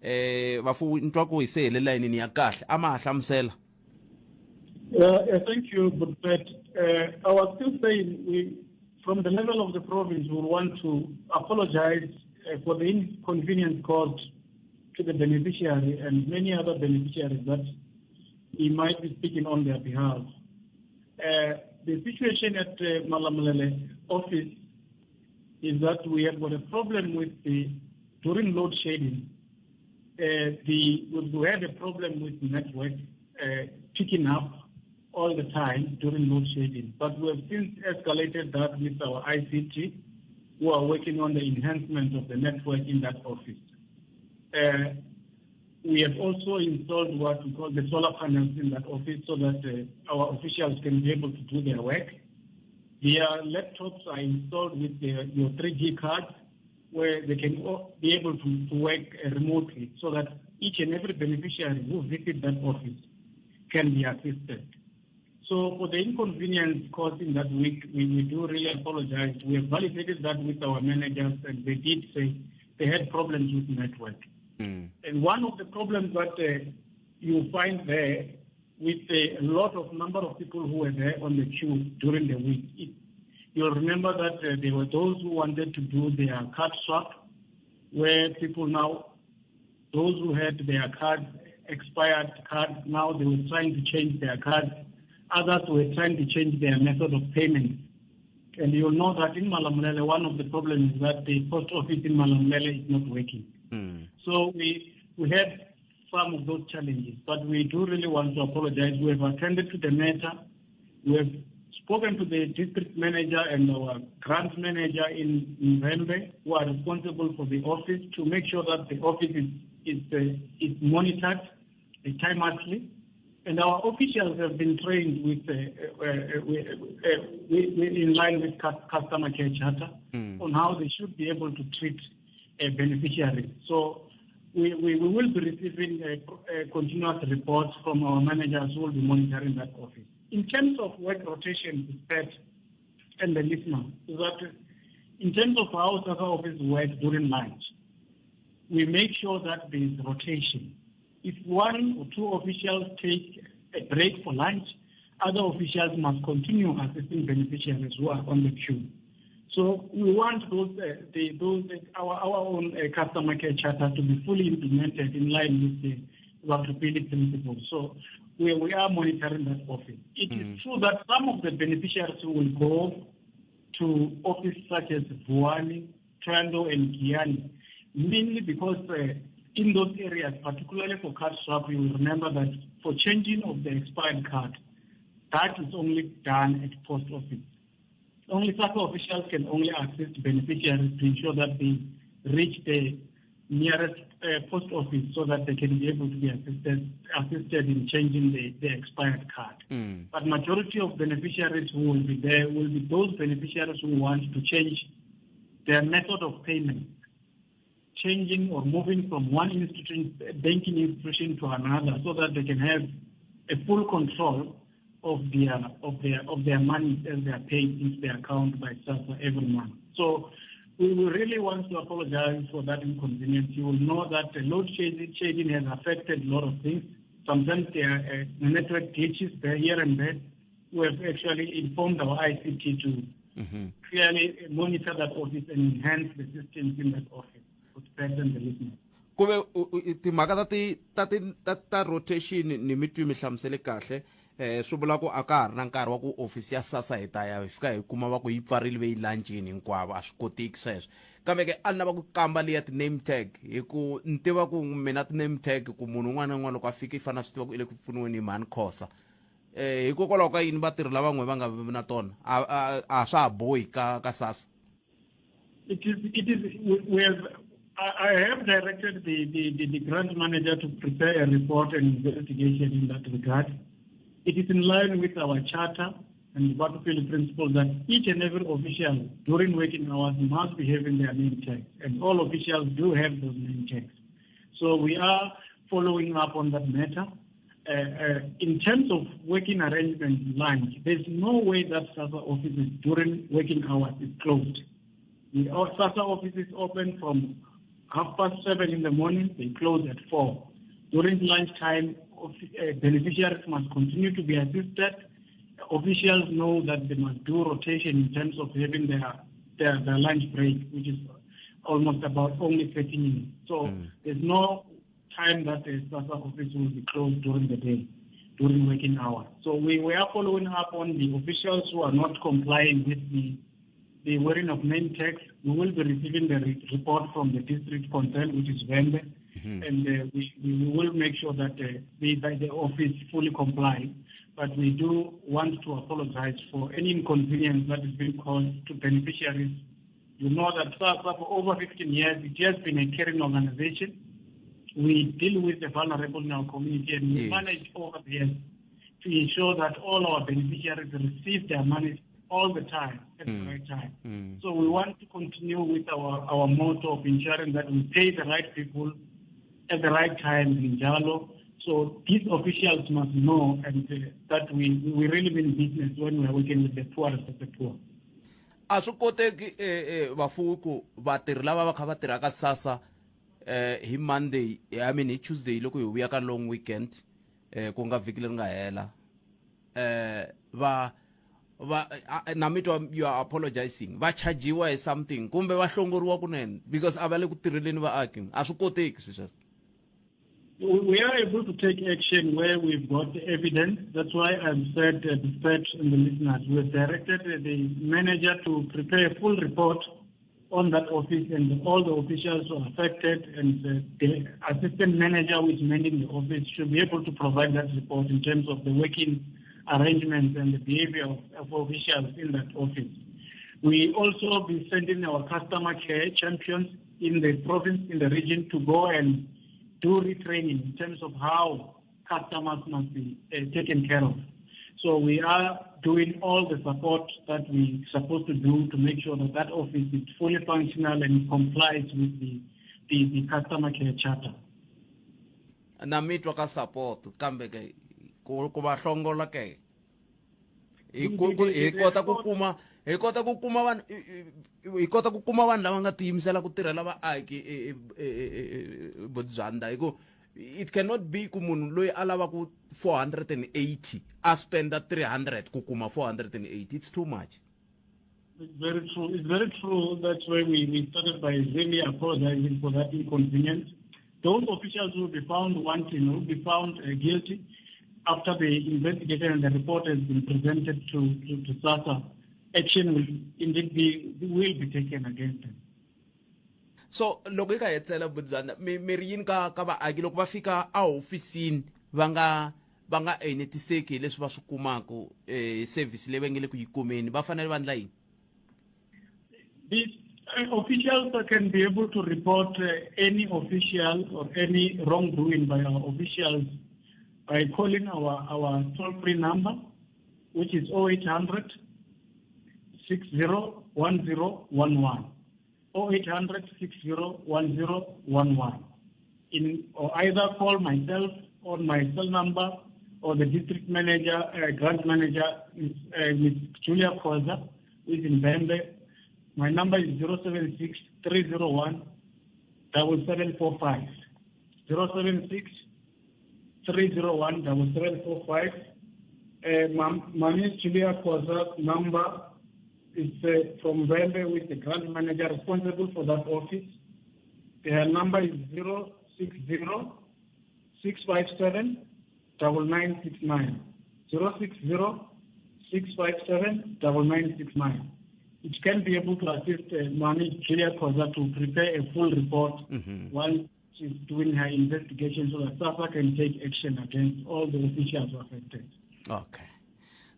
eh vafuwi ni twa ku hi se hi le layinini ya kahle a ma ha hlamusela Thank you, Budpet. I was still saying we, from the level of the province, we want to apologize for the inconvenience caused to the beneficiary and many other beneficiaries that he might be speaking on their behalf. The situation at Malamulele office is that we have got a problem with the during load shedding. Uh, the we had a problem with network uh, picking up all the time during load shedding, but we have since escalated that with our ICT, who are working on the enhancement of the network in that office. Uh, we have also installed what we call the solar panels in that office so that uh, our officials can be able to do their work. Their laptops are installed with their, your 3G cards where they can be able to, to work uh, remotely so that each and every beneficiary who visits that office can be assisted. So for the inconvenience caused in that week, we, we do really apologize. We have validated that with our managers and they did say they had problems with network. Mm. And one of the problems that uh, you find there with a lot of number of people who were there on the queue during the week, it, you'll remember that uh, there were those who wanted to do their card swap, where people now, those who had their cards, expired cards, now they were trying to change their cards. Others were trying to change their method of payment. And you'll know that in Malamulele, one of the problems is that the post office in Malamulele is not working. Mm. So we, we had some of those challenges, but we do really want to apologize. We have attended to the matter. We have spoken to the district manager and our grant manager in Mvembe, who are responsible for the office, to make sure that the office is, is, uh, is monitored timeously. And our officials have been trained with, uh, uh, uh, in line with customer care charter mm. on how they should be able to treat beneficiaries. So we, we, we will be receiving continuous reports from our managers who will be monitoring that office. In terms of work rotation, Pat and the listener, is that in terms of how SASSA office works during lunch, we make sure that there is rotation. If one or two officials take a break for lunch, other officials must continue assisting beneficiaries who are on the queue. So we want those, uh, the, those uh, our, our own uh, customer care charter to be fully implemented in line with the Batho Pele principle. So we, we are monitoring that office. It mm. is true that some of the beneficiaries will go to offices such as Vuwani, Trando, and Giyani, mainly because uh, in those areas, particularly for card swap, you will remember that for changing of the expired card, that is only done at post office. Only SASSA officials can only assist beneficiaries to ensure that they reach the nearest uh, post office so that they can be able to be assisted, assisted in changing the, the expired card. Mm. But majority of beneficiaries who will be there will be those beneficiaries who want to change their method of payment, changing or moving from one institution, banking institution to another so that they can have a full control of their of their of their money as they are paid into their account by SASSA every month. So we will really want to apologize for that inconvenience. You will know that the load shedding, shedding has affected a lot of things. Sometimes there are uh, network glitches there, here and there. We have actually informed our ICT to mm-hmm. clearly monitor that office and enhance the systems in that office to strengthen the listeners. Ku ve timhaka ta ti ta ti ta ta rotation ni mi twi mi hlamusele kahle eh swi vula ku a ka ha ri na nkarhi wa ku office ya SASSA hi ta ya hi fika hi kuma va ku yi pfarile ve yi lancini hinkwavo a swi koteki sweswo kambe ke a ni lava ku kamba leya ti-name tag hi ku ni tiva ku mina ti-name tag ku munhu un'wana na un'wana loko a fika i fanele a swi tiva ku i le ku pfuniweni hi mhani Khosa eh hikokwalaho ka yini vatirhi lavan'we va nga vi na tona a a a swa ha bohi ka ka SASSA It is, it is, we have, I have directed the, the, the, the grant manager to prepare a report and investigation in that regard. It is in line with our charter and the Batho Pele principle that each and every official during working hours must be having their name tags, and all officials do have those name tags. So we are following up on that matter. Uh, uh, in terms of working arrangement lunch, there's no way that SASSA offices during working hours is closed. The SASSA office is open from 7:30 in the morning, they close at 4. During lunchtime, uh, beneficiaries must continue to be assisted. Officials know that they must do rotation in terms of having their, their, their lunch break, which is almost about only 30 minutes. So mm. there's no time that the SASSA office will be closed during the day, during working hours. So we, we are following up on the officials who are not complying with the, the wearing of name tags. We will be receiving the re report from the district concerned, which is Vhembe, mm-hmm. and uh, we, we will make sure that uh, the, the office fully complies. But we do want to apologize for any inconvenience that has been caused to beneficiaries. You know that SASSA for over 15 years, it has been a caring organization. We deal with the vulnerable in our community and we yes. manage over the years to ensure that all our beneficiaries receive their money all the time at mm. the right time. Mm. So we want to continue with our, our motto of ensuring that we pay the right people at the right time in Jalo. So these officials must know and uh, that we, we really mean business when we are working with the poorest of the poor. a swi koteki eh, eh, vafuwi ku vatirhi lava va kha va tirhaka sasa eh, hi monday i mean hi tuesday loko hi vuya ka long weekend eh, ku nga vhiki leri nga hela eh va va na mi twa you are apologizing va chajiwa hi something kumbe va hlongoriwa kunene because a va le ku tirheleni vaaki a swi koteki swi sweswo We are able to take action where we've got evidence. That's why I've said uh, dispatch and the listeners. We've directed uh, the manager to prepare a full report on that office and all the officials who are affected and the, the assistant manager who is managing the office should be able to provide that report in terms of the working arrangements and the behavior of, of officials in that office. We also be sending our customer care champions in the province, in the region, to go and do retraining in terms of how customers must be uh, taken care of. So we are doing all the support that we're supposed to do to make sure that that office is fully functional and complies with the, the, the customer care charter. Na mi twa ka support kambe ke ku ku va hlongola ke hi hi kota ku kuma hi kota ku kuma vanhu hi kota ku kuma vanhu lava nga tiyimisela ku tirhela vaaki Bodzanda hi ku it cannot be ku munhu loyi a lavaku 480 a spenda 300 ku kuma 480 it's too much It's very true. It's very true. That's why we, we started by really apologizing for that inconvenience. Those officials will be found wanting, will be found uh, guilty after the investigation and the report has been presented to, to, to SASSA. Action will indeed be, will be taken against them. So loko yi ka hetsela budzana mi mi ri yini ka ka vaaki loko va fika a hofisini va nga va nga enetiseki hi leswi va swi kumaka eh service leyi va nge le ku yi kumeni va fanele va endla yini The uh, officials can be able to report uh, any official or any wrongdoing by our officials by calling our, our toll-free number, which is 0800 601011. 0800 601011. In, or either call myself on my cell number or the district manager, uh, grant manager, Ms. Uh, Ms. Julia Khoza, who is in Vhembe. My number is 076 301 7745. 076 301 7745. Uh, Mami Julia Khoza's number is uh, from Vhembe, who is the grant manager responsible for that office. Her number is 060 657 9969. 060 657 9969. It can be able to assist uh, Mami Julia Khoza to prepare a full report mm -hmm. once she's doing her investigation so that SASSA can take action against all the officials affected. Okay.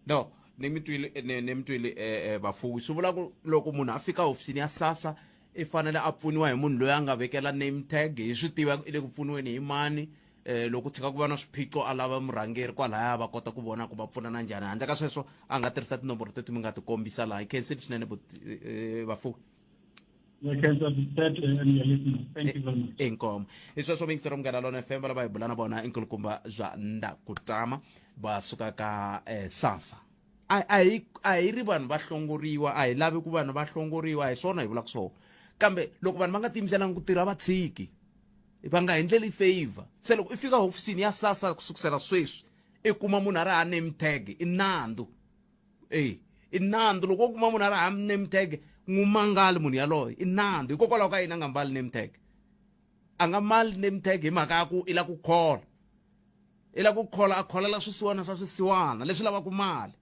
No, ni mi twile ni ni mi twile eh, eh, vafuwi swi vula ku loko munhu a fika hofisini ya SASSA i fanele a pfuniwa hi munhu loyi a nga vekela name tag hi swi tiva i le ku pfuniweni hi mani eh loko tshika ku va na swiphiqo a lava murhangeri kwalaya va kota ku vona ku va pfunana njhani handle ka sweswo a nga tirhisa tinomboro teti mi nga ti kombisa laha hi khensile swinene eh, vafuwi inkomo hi sweswo miyingisero munghana lona fm va lava hi bula na vona i nkulukumba bya ndakutama va suka ka eh, sasa a hi a hi ri vanhu va hlongoriwa a hi lavi ku vanhu va hlongoriwa a hi swona hi vulaka swona kambe loko vanhu va nga tiyimiselanga ku tirha va tshiki va nga endleli favor se loko i fika hofisini ya sasa ku sukusela sweswi i kuma munhu a ri ha name tag i nandzu e i nandzu loko wo kuma munhu a ri ha name tag n'wi mangali munhu yaloye i nandzu hikokwalaho ka yini a nga mbali name tag a nga mali name tag hi mhaka ya ku i la ku khola i la ku khola a kholela swisiwana swa swisiwana leswi lavaka mali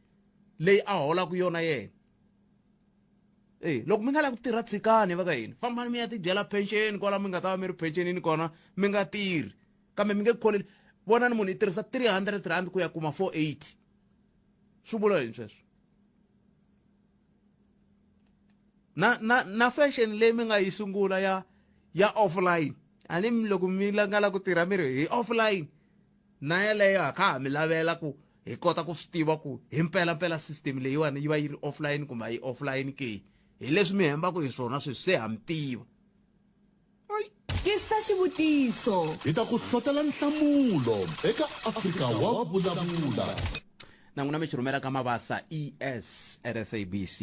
leyi a holaka yona yena E loko mi nga lavi ku tirha tshikani va ka yini fambani mi ya tidyela pension kwala mi nga ta va mi ri pensionini kona mi nga tirhi kambe mi nge kholeli vonani munhu i tirhisa 300 rand ku ya kuma 480 swi vula yini sweswo na na na fashion leyi mi nga yi sungula ya ya offline a ni loko mi nga la ku tirha mi ri hi offline na yeleyo ha kha ha mi lavela ku hi kota ku swi tiva ku hi mpelampela system leyiwani yi va yi ri offline kumbe a yi offline ke hi leswi mi hembaka hi swona sweswi se ha mi tiva Tisa xivutiso. Hi ta ku hlotela nhlamulo eka Afrika wa Vulavula. Na n'wina mi xi rhumela ka mavasa es at sabc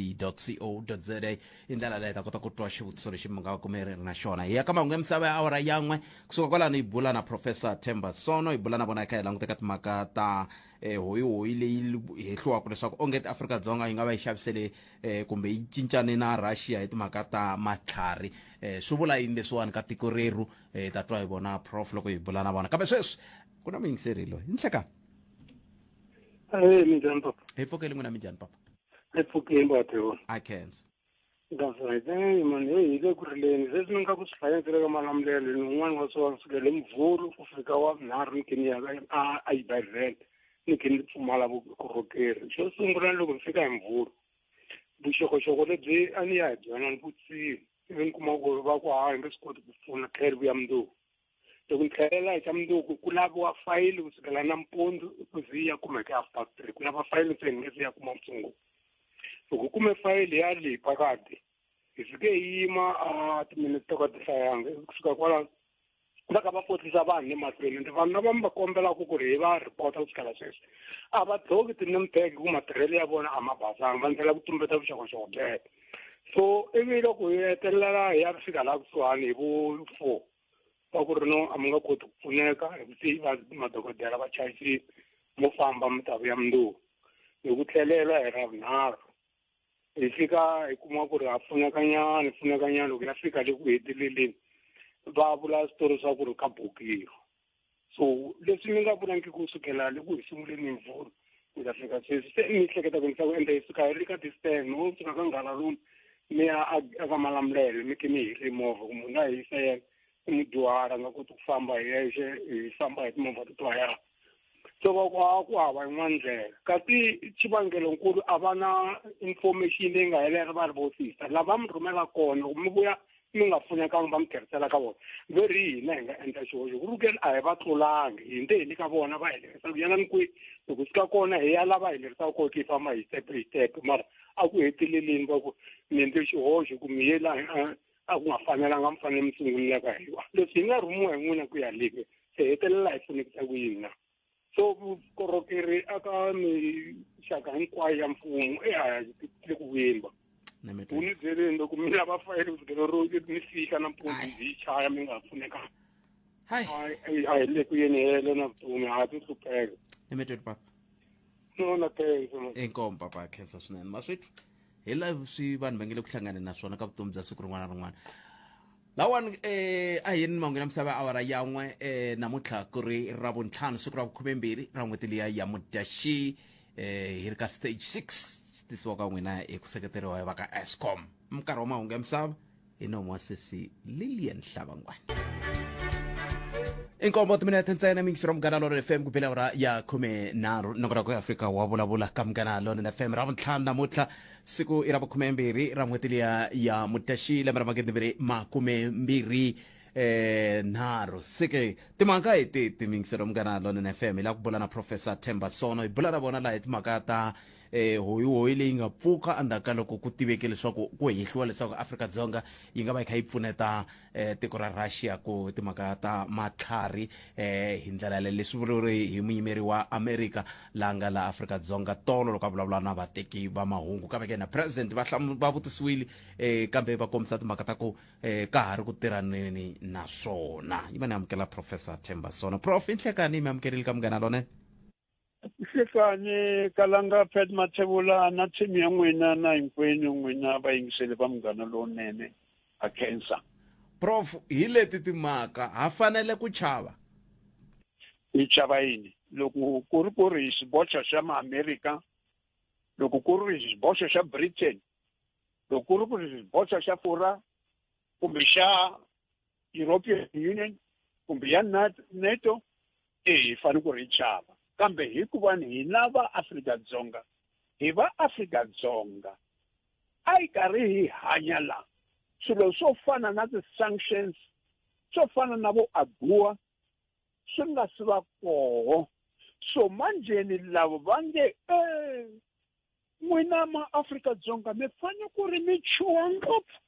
co za i ndlela leyi ta kota ku twa xivutiso lexi mi nga va kume ri na xona hi ya ka mahungu ya misava ya awara yan'we kusuka kwalano hi bula na professor Themba Sono hi bula na vona hi kha hi languta ka timhaka ta eh, hoyihoyi leyi hehliwaka leswaku onge Afrika-Dzonga yi nga va yi xavisele eh, kumbe yi cincane na Russia hi timhaka ta matlhari eh, swi vula yini leswiwani ka tiko rerhu eh, ta twa hi vona prof loko hi bula na vona kambe sweswi ku na muyingiseri loyi hi nhlekani Hey, minjhani papa? Hi pfukeli n'wina minjhani papa? Hi pfukeli batho. A khensa. That's right. Hey man, hey hi le ku rileni. Sweswi ni nga ku swi hlayeni ka Malamulele ni un'wana wa swona kusukela hi Muvhulu ku fika wa vunharhu ni khe ni ya a a Exibedhlele ni khe ni pfumala vukorhokeri. Xo sungula loko ni fika hi Muvhulu vuxokoxoko lebyi a ni ya hi byona ni vutisile ivi ni kuma ku va ku hayi nge swi koti ku pfuna tlhela vuya mundzuku. Loko ni tlhelela hi xa mundzuku ku laviwa fayili kusukela nampundzu ku ze yi ya kumeka half past three ku lava fayili ntsena nge se ya kuma vutshunguri. Loko u kume fayili ya le phakati hi fike hi yima a timinete to ka ti hlayanga kusuka kwalano va kha va potlisa vanhu le mahlweni ende vanhu lava mi va kombelaka ku ri hi va ripota ku fikela sweswi a va dloki ti-name tag ku matirhelo ya vona a ma basanga va ndlela ku tumbeta vuxokoxoko byebo so ivi loko hi hetelela hi ya fika laha kusuhani hi vo four va ku ri no a mi nga koti ku pfuneka hi ku se va madokodela va chayisile mo famba mi ta vuya mundzuku hi ku tlhelela hi ravunharhu hi fika hi kuma ku ri ha pfunekanyana pfunekanyana loko ya fika le ku heteleleni va vula switori swa ku ri ka bukiwa so leswi mi nga vulangiki ku sukela le ku hi sunguleni mvhulu mi ta fika sweswi se mi hleketa ku ni ku ende hi suka hi ri ka distance mo suka ka nghalaluni mi ya eka malamulele mi ke mi hiri movha ku munhu a hisa yena i mudyuhari a nga koti ku famba hi yexe hi famba hi timovha to twayana so va ku a ku hava yin'wana ndlela kasi xivangelonkulu a va na information leyi nga helela va ri vo sister lava mi rhumela kona loko mi vuya mi nga pfunekanga va mi tlherisela ka vona ve ri hina hi nga endla xihoxo ku ri ke a hi va tlulangi hi nde hi le ka vona va hi lerisa ku yanani kwihi loko fika kona hi ya la va hi lerisaka kona hi famba hi step hi step mara a ku heteleleni va ku mi endle xihoxo ku mi ye laha a ku nga fanelanga mi fanele mi sungulelaka hiwa leswi hi nga rhumiwa hi n'wina ku ya leke se hetelela hi pfunekisa ku yini na so vukorhokeri aka mixaka hinkwayo ya mfumo e a le ku vuyeni va u ni byeleni loko mi lava fayele ku sukela ro mi fika nampundzu yi chaya mi nga pfunekanga a hi le ku yeni helo na vutomi ha ti hlupheka emetweni papa no na khensa inkomu papa khensa swinene maswithu hi laha swi vanhu va nge le ku hlanganeni na swona ka vutomi bya siku rin'wana na rin'wana lawani eh a hi ni mahungu ya misava awara yan'we eh namuntlha ku ri ravuntlhanu siku ra vukhumembirhi ra n'hweti liya ya mudyaxi eh hi ri ka stage 6 xi tisiwa ka n'wina hi ku seketeriwa hi va ka escom minkarhi wa mahungu ya misava hi nomu wa sesi lilian hlavangwana inkombo timinete ntsena mingisi ra munghana lona fm ku bela ura ya 13 nongonoko ya afrika wa vulavula ka munghana lona fm ra vuntlhanu namuntlha siku i ra vukhumembirhi ra n'hweti liya ya mudyaxi lembe ra magidimbirhi makumembirhi eh nharhu seke timhaka hi ti timingiselo munghana lona fm hi la ku bula na professor Themba Sono hi bula na vona laha hi timhaka ta eh hoyihoyi leyi nga pfuka endzhaku ka loko ku tiveke leswaku ku hehliwa leswaku Afrika-Dzonga yi nga va yi kha yi pfuneta eh, tiko ra Russia ku timhaka ta matlhari eh, hi ndlela yaleyo leswi vuriwe hi muyimeri wa America la nga la Afrika-Dzonga tolo loko a vulavula na vateki va mahungu kambe ke na president va va vutisiwile eh, kambe va kombisa timhaka ta ku eh, ka ha ri ku tirhaneni na swona yi va ni amukela professor Themba Sono prof i nhlekani mi amukerile ka munghana lonene Nhlekani Kalanga Pat Mathebula na team ya n'wina na hinkwenu n'wina vayingiseli va munghana lowunene ha khensa. Prof hi leti timhaka ha fanele ku chava. Hi chava yini? Loko ku ri ku ri hi xiboxo xa Maamerika, loko ku ri hi xiboxo xa Britain, Loko ku ri ku ri xiboxa xa Furwa kumbe xa European Union kumbe ya NATO, e hi fanele ku ri chava. Kambe hikuva hina va Afrika-Dzonga, hi va Afrika-Dzonga, a yi karhi hi hanya la. Swilo swo fana na ti-sanctions, swo fana na vo AGOA, swi nga si va koho. So manjheni lava va nge, e n'wina ma Afrika-Dzonga mi fanele ku ri mi chuha ngopfu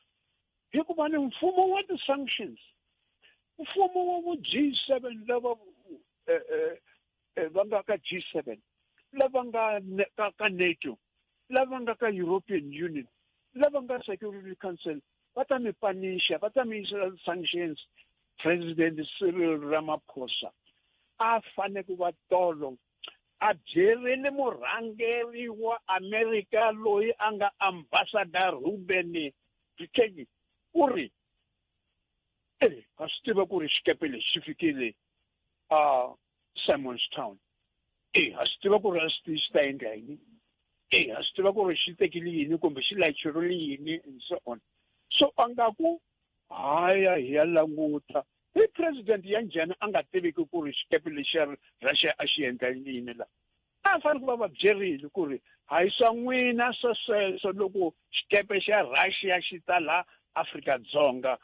hikuva ni mfumo wa ti-sanctions, mfumo wa vo G7 lava va nga ka G7, lava nga ka NATO, lava nga ka European Union, lava nga Security Council, va ta mi panisha, va ta mi yisela sanctions. President Cyril Ramaphosa a fane ku va tolo a byerile murhangeri wa America loyi a nga Ambassador Ruben Britein ku ri ha swi tiva ku ri xikepe lexi xi fikile a Simon's Town. Ha swi tiva ku ri a swi xi ta endla yini. Ha swi tiva ku ri xi tekile yini kumbe xi layicherile yini and so on. So a nga ku haya hi ya languta hi president ya njhani a nga tiviki ku ri xikepe lexiya Russia a xi endla yini la. A fanele ku va va byerile ku ri hayi swa n'wina swa sweswo loko xikepe xa Russia xi ta la Afrika-Dzonga,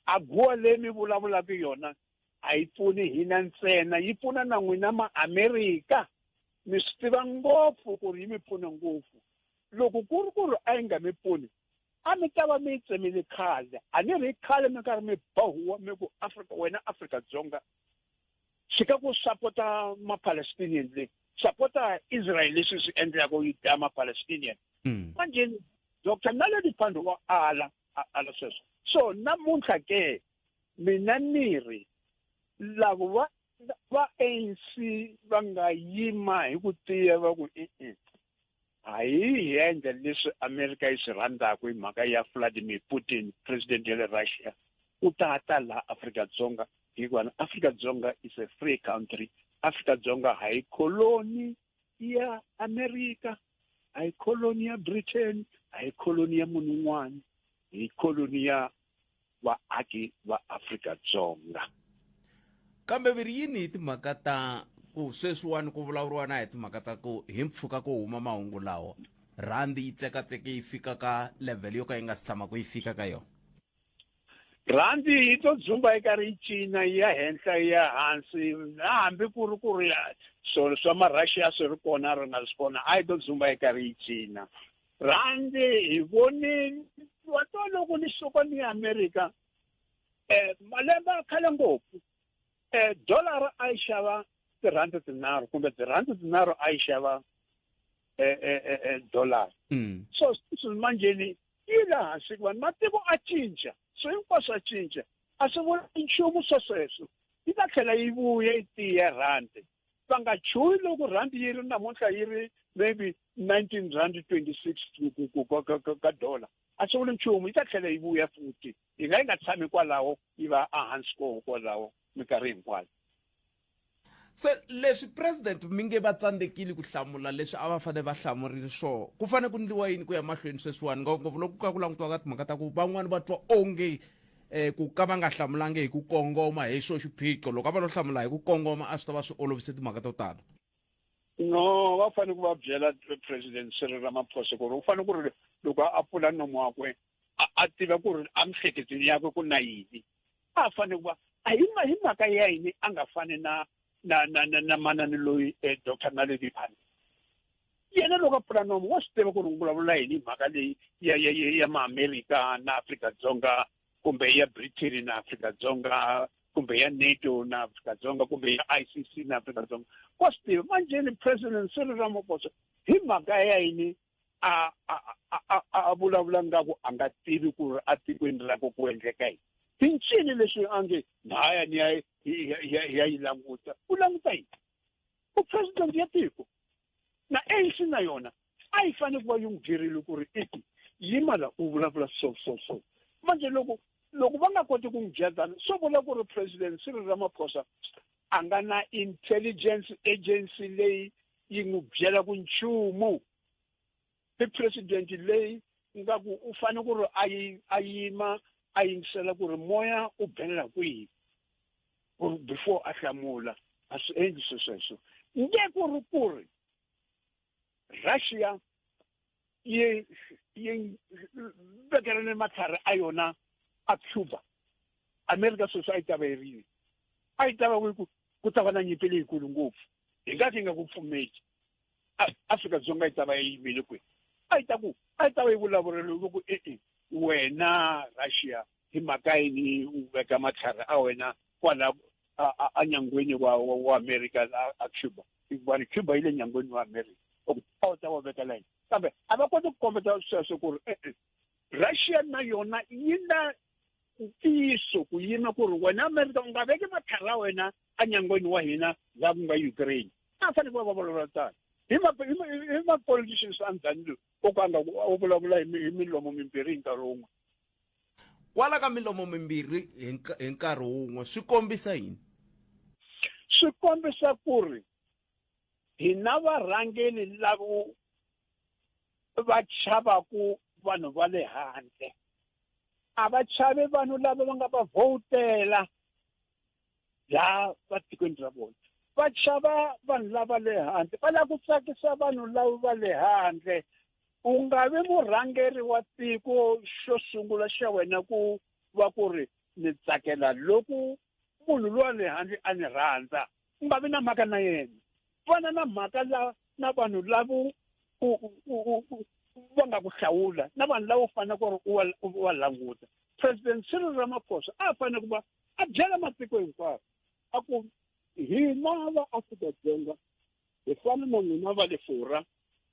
AGOA leyi mi vulavulaka yona a yi pfuni hina ntsena, yi pfuna na n'wina ma-Amerika. Mi swi tiva ngopfu ku ri yi mi pfuna ngopfu. Loko ku ri ku ri a yi nga mi pfuni, a mi ta va mi yi tsemile khale. A ni ri khale mi karhi mi ba huwa mi ku Afrika, wena Afrika-Dzonga, tshika ku sapota ma-Palestinian le, sapota Israel leswi swi endlaka yi dlaya ma-Palestinian. Manjhe Doctor Naledi Pandor wa ala, a ala sweswo. So namuntlha ke mina ni ri lavo va ANC va nga yima hi ku tiya va ku e-e, a hi endla leswi America yi swi rhandzaka hi mhaka ya Vladimir Putin, president ya le Russia, u ta ta laha Afrika-Dzonga hikuva Afrika-Dzonga is a free country. Afrika-Dzonga ha yi koloni ya America, a yi koloni ya Britain, a yi koloni ya munhu un'wana, hi koloni ya vaaki va Afrika-Dzonga. Kambe vi ri yini hi timhaka ta ku sweswiwani ku vulavuriwa na hi timhaka ta ku hi mpfhuka ku huma mahungu lawa rhandi yi tsekatseke yi fika ka level yo ka yi nga si tshama ku yi fika ka yona? Rhandi yi to dzumba yi karhi yi cina yi ya henhla yi ya hansi, na hambi ku ri ku ri swilo swa ma-Russia swi ri kona ri nga swi kona, a yi to dzumba yi karhi yi cina. Rhandi hi vonile wa twa loko ni suka ni ya America, malembe ya khale ngopfu, dollar a yi xava tirhandi tinharhu kumbe tirhandi tinharhu a yi xava dollar. So sweswi manjheni yi le hansi vanhu matiko a cinca, so hinkwaswo a cinca, a swi vuli nchumu swa sweswo. Yi ta tlhela yi vuya yi tiya rhandi. Va nga chuhi loko rhandi yi ri namuntlha yi ri maybe 19 rand 26 ka dollar, a swi vuli nchumu, yi ta tlhela yi vuya futhi. Yi nga yi nga tshami kwalaho, yi va ehansi koho kwalaho minkarhi hinkwayo. Se leswi president mi nge va tsandzekile ku hlamula leswi a va fanele va hlamurile swona, ku fanele ku endliwa yini ku ya mahlweni sweswiwani, ngopfungopfu loko ka ku langutiwa ka timhaka ta ku van'wani va twa onge ku ka va nga hlamulangi hi ku kongoma hi xo xiphiqo, loko a va lo hlamula hi ku kongoma a swi ta va swi olovise timhaka to tala? No, va fanele ku va byela President Cyril Ramaphosa ku ri u fanele ku ri loko a pfula nomu wakwe a tiva ku ri emiehleketweni yakwe ku na yini. A fanele ku va a hi hi mhaka ya yini a nga fani na na na na na manani loyi Doctor Naledi Pandor. Yena loko a pfula nomu wa swi tiva ku ri u vulavula yini hi mhaka leyi ya ya ya ya ma-Amerika na Afrika-Dzonga, kumbe ya Britain na Afrika-Dzonga, kumbe ya NATO na Afrika-Dzonga, kumbe ya ICC na Afrika-Dzonga. Wa swi tiva. Manjheni President Cyril Ramaphosa hi mhaka ya yini a a a a vulavula ngaku a nga tivi ku ri atikweni rakwe ku endleka yini? I ncini leswi a nge haya ni ya ya yi languta? U languta yini? U president ya tiko. Na ANC na yona a yi fanele ku va yi n'wi byerile ku ri i yima la u vulavula so so so. Manje loko va nga koti ku n'wi byela tano, swo vula ku ri President Cyril Ramaphosa a nga na intelligence agency leyi yi n'wi byelaka nchumu. I president leyi Ingaku u fanele ku ri a yi a yima a yingisela ku ri moya u belela kwihi ku ri before a hlamula. A swi endli swi sweswo. Nge ku ri ku ri Russia yi yi vekelane matlhari a yona a Cuba. America sweswi a yi ta va yi ri yini? A yi ta va ku ku ta va na nyimpi leyikulu ngopfu. Hi nga ka yi nga ku pfumeli. Afrika-Dzonga yi ta va yi yimile kwihi? A yi ta ku a yi ta va yi vulavurele ku e-e wena Russia hi mhaka yini u veka matlhari a wena kwala enyangweni wa wa America a Cuba hikuva ni Cuba yi le nyangweni wa America a wu ta va vekela yini kambe a va koti ku kombeta sweswo ku ri e-e Russia na yona yi na ntiyiso ku yima ku ri wena America u nga veki matlhari ya wena enyangweni wa hina laha ku nga Ukraine a fanele ku va va vulavula tano hi ma hi ma politicians a njhani loyi o ka nga u vulavula hi milomo mimbirhi hi nkarhi wun'we Kwala ka milomo mimbirhi hi nkarhi wun'we swi kombisa yini? Swi kombisa ku ri hina varhangeri lavo va chavaku vanhu va le handle a va chavi vanhu lava va nga va vhotela laha va tikweni ra vona va chava vanhu lava le handle va lava ku tsakisa vanhu lava va le handle u nga vi murhangeri wa tiko xo sungula xa wena ku va ku ri ni tsakela loko munhu lowa le handle a ni rhandza u nga vi na mhaka na yena vana na mhaka la na vanhu lavo va nga ku hlawula na vanhu lava u fanele ku ri u va languta President Cyril Ramaphosa a fanele ku va a byela matiko hinkwawo a ku hina va Afrika-Dzonga hi fana na n'wina va le Furwa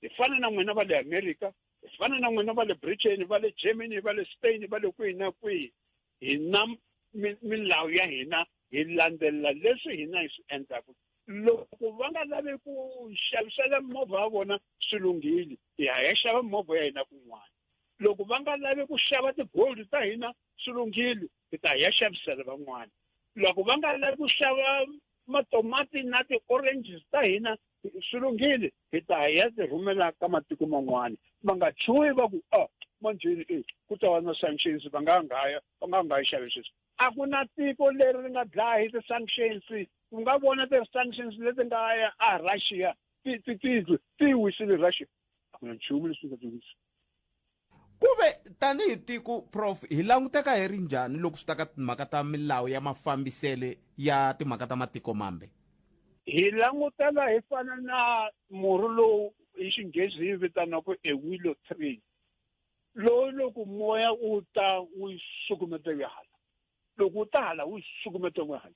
hi fana na n'wina va le America hi fana na n'wina va le Britain va le Germany va le Spain va le kwihi na kwihi hi na milawu ya hina hi landzelela leswi hina hi swi endlaka loko va nga lavi ku xavisela mimovha ya vona swi lunghile hi ya ya xava mimovha ya hina kun'wana loko va nga lavi ku xava ti-gold ta hina swi lunghile hi ta ya xavisela van'wana loko va nga lavi ku xava matomati na ti-oranges ta hina swi lunghile hi ta ya ti rhumela ka matiko man'wana va nga chuhi va ku a manjheni e ku ta va na sanctions va nga nga ya va nga nga yi xavi sweswi a ku na tiko leri ri nga dlaya hi ti-sanctions u nga vona ti-sanctions leti nga ya a Russia ti ti ti ti wisile Russia a ku na nchumu leswi nga ti wisa Kuve tanihi tiko prof hi languteka hi ri njhani loko swi ta ka timhaka ta milawu ya mafambisele ya timhaka ta matiko mambe? Hi langutela hi fana na murhi lowu hi Xinghezi hi vitanaka a willow tree lowu loko moya wu ta wu sukumeta wu ya hala loko wu ta hala wu sukumeta wu ya hala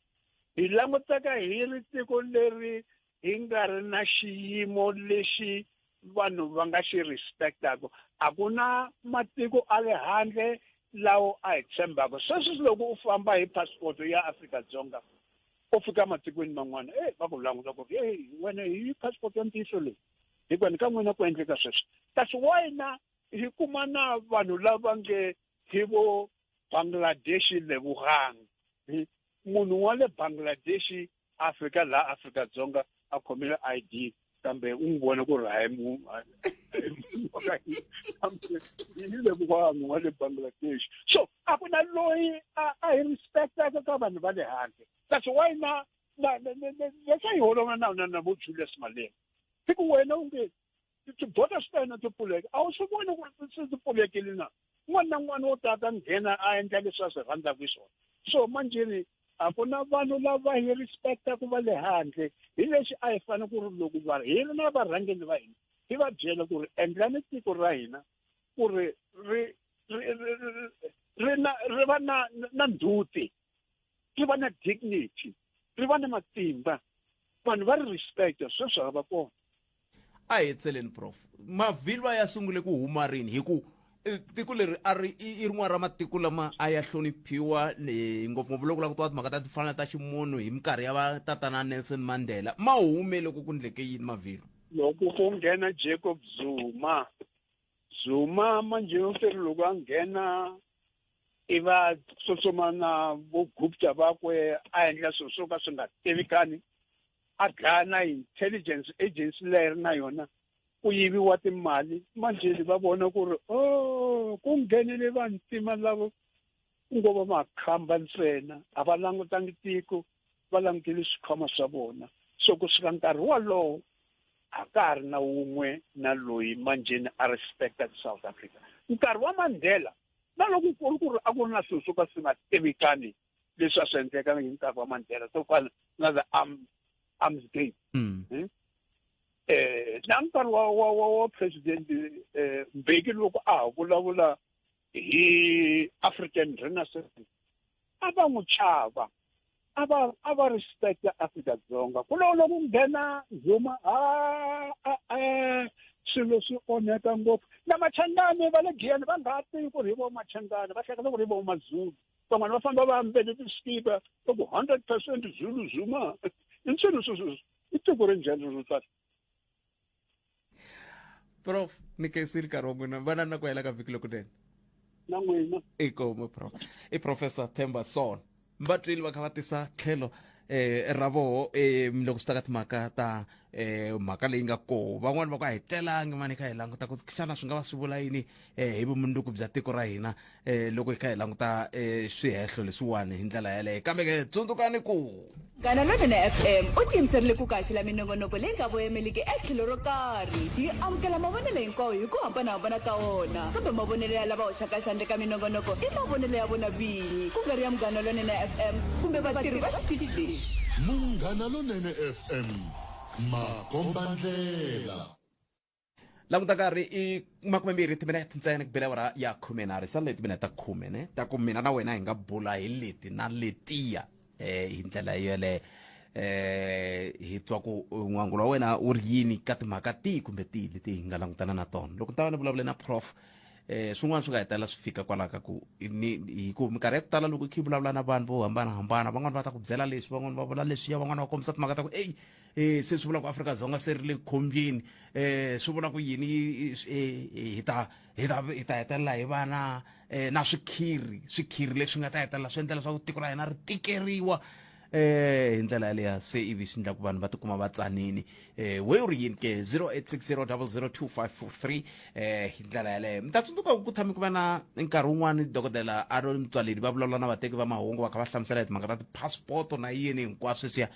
hi languteka hi ri tiko leri hi nga ri na xiyimo lexi vanhu va nga xi respectaka a ku na matiko a le handle lawo a hi tshembaka sweswi loko u famba hi passport ya Afrika-Dzonga u fika matikweni man'wana e va ku languta ku ri hey wena hi passport ya ntiyiso leyi hikuva ni ka n'wina ku endleka sweswi kasi wena hi kuma na vanhu lava nge hi vo Bangladesh Lebogang munhu wa le Bangladesh a fika laha Afrika-Dzonga a khomile ID kambe u n'wi vona ku ri hayi hi Lebogang wa le Bangladesh so a ku na loyi a hi respectaka ka vanhu va le handle kasi why na leswi hi holova na na na vo Julius Malema hi ku wena u nge ti-borders ta hina ti pfuleka a wu swi voni ku ri se ti pfulekile na un'wana na un'wana wo ta ta nghena a endla leswi a swi rhandzaka hi swona so manjheni a ku na vanhu lava hi respectaka va le handle hi lexi a hi fanele ku ri loko va hi ri na varhangeri va hina hi va byela ku ri endlani tiko ra hina ku ri ri ri ri na ri va na na ndzhuti ri va na dignity ri va na matimba vanhu va ri respect sweswo a va kona A hi hetseleni prof mavhilwa ya sungule ku huma rini hi ku eh, tiko leri a ri i rin'wana ra matiko lama a ya hloniphiwa eh, ngopfungopfu loko la ku tiwa timhaka ta timfanelo ta ximunhu hi minkarhi ya va tatana Nelson Mandela ma hume loko ku ndleke yini mavhilwa loko ku nghena Jacob Zuma Zuma manje u ri loko a nghena i va tsutsuma na vo Gupta vakwe a endla swilo swo ka swi nga tivikani a dlaya na intelligence agency leyi ri na yona Ku yiviwa timali manjheni va vona ku ri o ku nghenele vantima lava ku ngo va makhamba ntsena a va langutangi tiko va langutile swikhwama swa vona so kusuka nkarhi wolowo a ka ha ri na wun'we na loyi manjheni a respecta South Africa nkarhi wa Mandela na loko ku ri ku ri a ku ri na swilo swo ka swi nga tivikani leswi a swi endleka hi nkarhi wa Mandela swo fana na the arm, arms gate mm. eh na nkarhi wa wa wa, wa president eh, Mbeki loko a ha vulavula hi African Renaissance a va n'wi chava a va a va respecta Afrika Dzonga ku lo loko nghena Zuma a a a swilo swi onheka ngopfu na machangani va le Giyani va nga tivi ku ri hi vo machangani va hleketa ku ri hi vo mazulu van'wana va famba va ambele tiswikipa va ku 100% Zulu Zuma i nswilo sweswo i tiko ri njhani ro tsala prof ni khensile nkarhi wa n'wina va na na ku hela ka vhiki lokunene na n'wina inkomu prof i professor Themba Son va twile va kha va tisa tlhelo eh ra voho eh loko swi ta ka timhaka ta eh mhaka leyi nga koho van'wani va ku a hi tlelangi mani kha hi languta ku xana swi nga va swi vula yini eh hi vumundzuku bya tiko ra hina eh loko hi kha hi languta eh swihehlo leswiwani hi ndlela yaleyo kambe ke tsundzukani ku Munghana Lonene FM u tiyimiserile ku ku haxela minongonoko leyi nga voyemeliki etlhelo ro karhi. Hi amukela mavonelo hinkwawo hi ku hambanahambana ka wona, kambe mavonelo ya lava hoxaka xandla eka minongonoko i mavonelo ya vona vinyi, ku nga ri ya Munghana Lonene FM kumbe vatirhi va xitichi lexi. Munghana Lonene FM, makombandlela. Languta nkarhi i 20 timinete ntsena ku bela awara ya 13 sale timinete ta khume ne ta ku mina na wena hi nga bula hi leti na letiya eh hi ndlela yeleyo eh hi twa ku n'wangulo wa wena wu ri yini ka timhaka tihi kumbe tihi leti hi nga langutana na tona loko ni ta va ni vulavule na prof eh swin'wana swi nga hetelela swi fika kwalaho ka ku ni hi ku minkarhi ya ku tala loko i kha i vulavula na vanhu vo hambanahambana van'wani va ta ku byela leswi van'wani va vula leswiya van'wani va kombisa timhaka ta ku eyi eh se swi vula ku Afrika-Dzonga se ri le khombyeni eh swi vula ku yini eh, hi ta hi ta hi ta hetelela hi va na eh, na swikhiri swikhiri leswi nga ta hetelela swi endla leswaku tiko ra hina ri tikeriwa eh hi ndlela yaleyo se ivi swi endla ku vanhu va tikuma va tsanini eh we u ri yini ke 0860002543 eh hi ndlela yaleyo mi ta tsundzuka ku tshame ku va na nkarhi wun'wani dokodela Aaron Mtswaledi va vulavula na vateki va mahungu va kha va hlamusela hi timhaka ta ti-passport na yini hinkwaswo sweswiya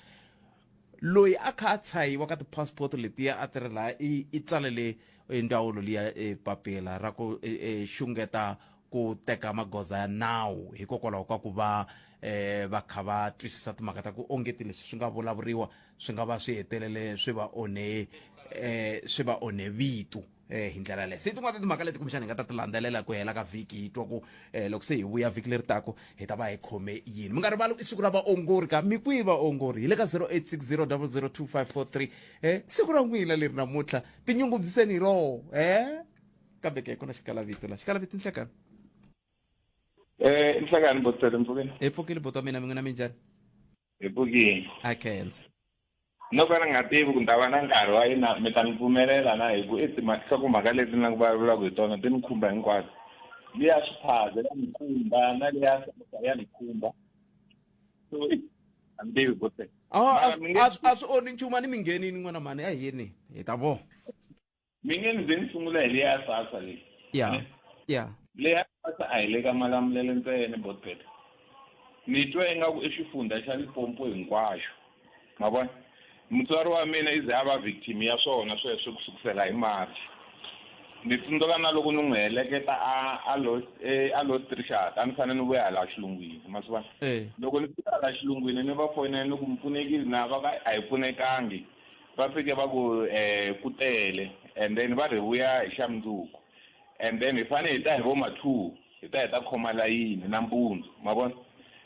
Loyi a kha a tshahiwa ka ti-passport letiya a ti ri laha i i tsalele ndzawulo liya e papila ra ku e xungeta ku teka magoza ya nawu hikokwalaho ka ku va va kha va twisisa timhaka ta ku ongeti leswi swi nga vulavuriwa swi nga va swi hetelele swi va onhe swi va onhe vito. eh hi ndlela leyo se tin'wana ta timhaka leti kumbexana hi nga ta ti landzelela ku hela ka vhiki hi twa ku eh, loko se hi vuya vhiki leri tako hi ta va hi khome yini mi nga rivali i siku ra vaongori ka mi kwihi vaongori hi le ka 0860002543 eh siku ra n'wina leri namuntlha tinyungubyiseni hi roho eh kambe ke ku na xikalavito la xikalavito nhlekani Eh, nhlekani botele mpfukeni. Hi pfukile bota mina mi n'wina minjhani? Hi pfukile. A khensa. No ka ni nga tivi ku ni ta va na nkarhi wa yina mi ta ni pfumelela na hi ku i nhlokomhaka leti ni la ku vulavulaka hi tona ti ni khumba hinkwato liya swiphaza ya ni khumba na liya ya ni khumba so a ni tivi ku se a swi onhi nchumu a ni mi nghenini n'wana mhani a hi yeni hi ta vona Mi nge ni ze ni sungula hi leya SASSA leyi. Ya. Ya. Leya SASSA a hi le ka Malamulele ntsena Botpet. Ni twa ingaku i xifundha xa Limpopo hinkwaxo. Ma vona? Mutswari wa mina i ze a va victim ya swona sweswo ku sukusela hi March. Ni tsundzuka na loko ni n'wi heleketa a a Lost eh, a Lost Richard a ni fanele ni vuya hala xilungwini ma swi vona? Eh. Loko ni fika hala xilungwini ni va fonela ni ku mi pfunekile na va ka a hi pfunekangi. Va fike va ku eh ku tele and then va ri vuya hi xa mundzuku and then hi fane hi ta hi vo ma 2 hi ta hi ta khoma layini nampundzu ma vona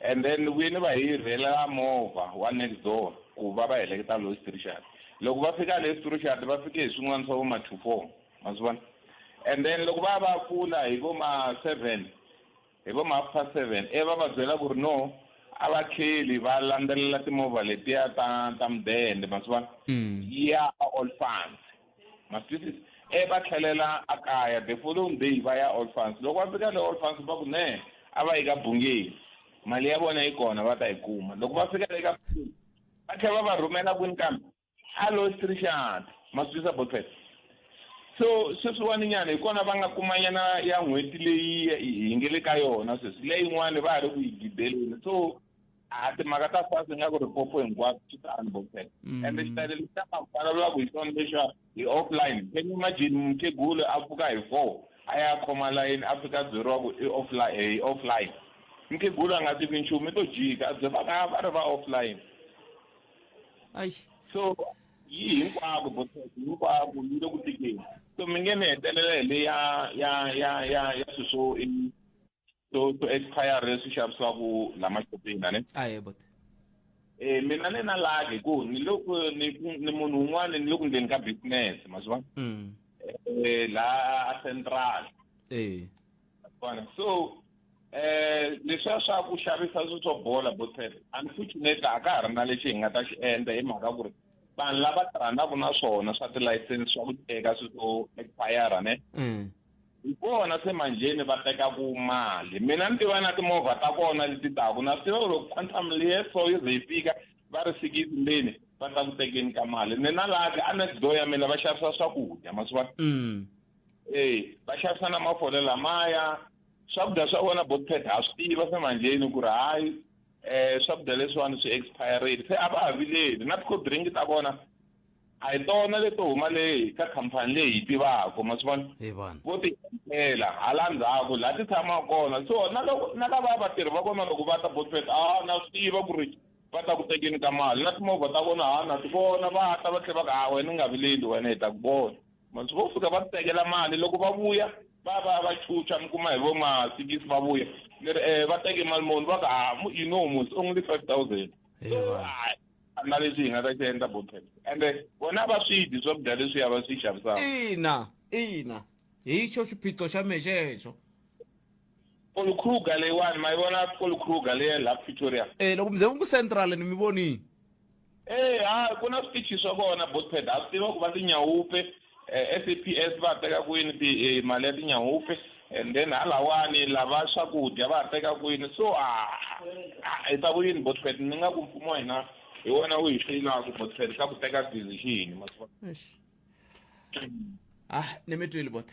and then ni vuye ni va hirhela movha wa next door ku va va heleketa loyi Richard loko va fika le Richard va fike hi swin'wana swa vo ma 2 4 ma swi vona and then loko va va pfula hi vo ma 7 Hi vo ma half past seven ivi va va byela ku ri no a va tlheli va landzelela timovha letiya ta ta mudende ma swi vona ya all funds ma swi twisisa e va tlhelela a kaya the following day va ya all funds loko va fika le all funds va ku ne a va yi ka bungeni mali ya vona yi kona va ta yi kuma loko va fika le ka va tlhela va va rhumela kwini kambe a lo Richard ma swi twisisa both. So sweswiwani nyana hi kona va nga kuma nyana ya n'hweti leyi hi nge le ka yona sweswi, leyin'wani va ha ri ku yi gideleni. So a timhaka ta SARS ingaku ri popo hinkwaswo swi tano Bokset. Ende xitayele lexi xa vulavulaka hi xona lexa hi offline. Can you imagine mukhegulu a pfuka hi 4 a ya khoma layeni a fika a byeriwa ku i offline, hi offline. Mukhegulu a nga tivi nchumu i to jika a byela va va ri va offline. Ai. So yi hinkwako Bokset, hinkwako yi le ku tikeni. So mi nge ni hetelela hi le ya ya ya ya ya swilo swo i swo expire leswi xavisiwaka la maxopeni a ne? Ahe buti. Mina ni na luck hi ku ni le ku ni ni munhu un'wana ni le ku ndleni ka business ma swi vona? Laha a Central. Vona. So leswiya swa ku xavisa swilo swo bola Bokset, unfortunately a ka ha ri na lexi hi nga ta xi endla hi mhaka ku ri vanhu lava tirhanaka na swona swa tilayisense swa ku teka swilo swo expire ne? Hi kona se manjheni va tekaku mali. Mina ni tiva na timovha ta kona leti taku, na swi tiva ku loko Quantum liya so yi ze yi fika va ri sikisi ndzeni va ta ku tekeni ka mali. Ni na lucky a next door ya mina va xavisa swakudya ma swi vona? Va xavisa na mafole lamaya. Swakudya swa vona Bokset ha swi tiva se manjheni ku ri hayi swakudya leswiwani swi expirile, se a va ha vileli. Na ti-cold drink ta vona a hi tona leto huma le ka khampani leyi hi tivaka, ma swi vona? Hi vona. Vo ti endlela hala ndzhaku laha ti tshamaka kona. So na loko na lava vatirhi va kona loko va ta Bokset, a na swi tiva ku ri va ta ku tekeni ka mali. Na timovha ta vona ha na ti vona va ta va tlhela va ku ha wena u nga vileli wena hi ta ku vona. Ma swi vo fika va ti tekela mali loko va vuya va va va chucha mi kuma hi vo ma 6 va vuya. Ni ri va teke mali muni va ku ha you know mos only 5000. So na leswi hi nga ta xi endla Bokset. Ende vona va swi dyi swakudya leswiya va swi xavisaka. Ina, ina. Hi xo xiphiqo xa mehe xexo. Paul Kruger leyiwani, ma yi vona Paul Kruger leyi laha Pretoria? Loko mi ze mi ku Central ni mi vonile. Ha, ku na switichi swa kona Bokset. Ha swi tiva ku va tinyawupe, SAPS va teka kwini ti mali ya tinyawupe, and then halawani lava swakudya va teka kwini. So hi ta ku yini Bokset? Ni nga ku mfumo wa hina hi wona wu hi hlulaka Bokset ka ku teka decision, ma swi vona? Ni mi twile bot.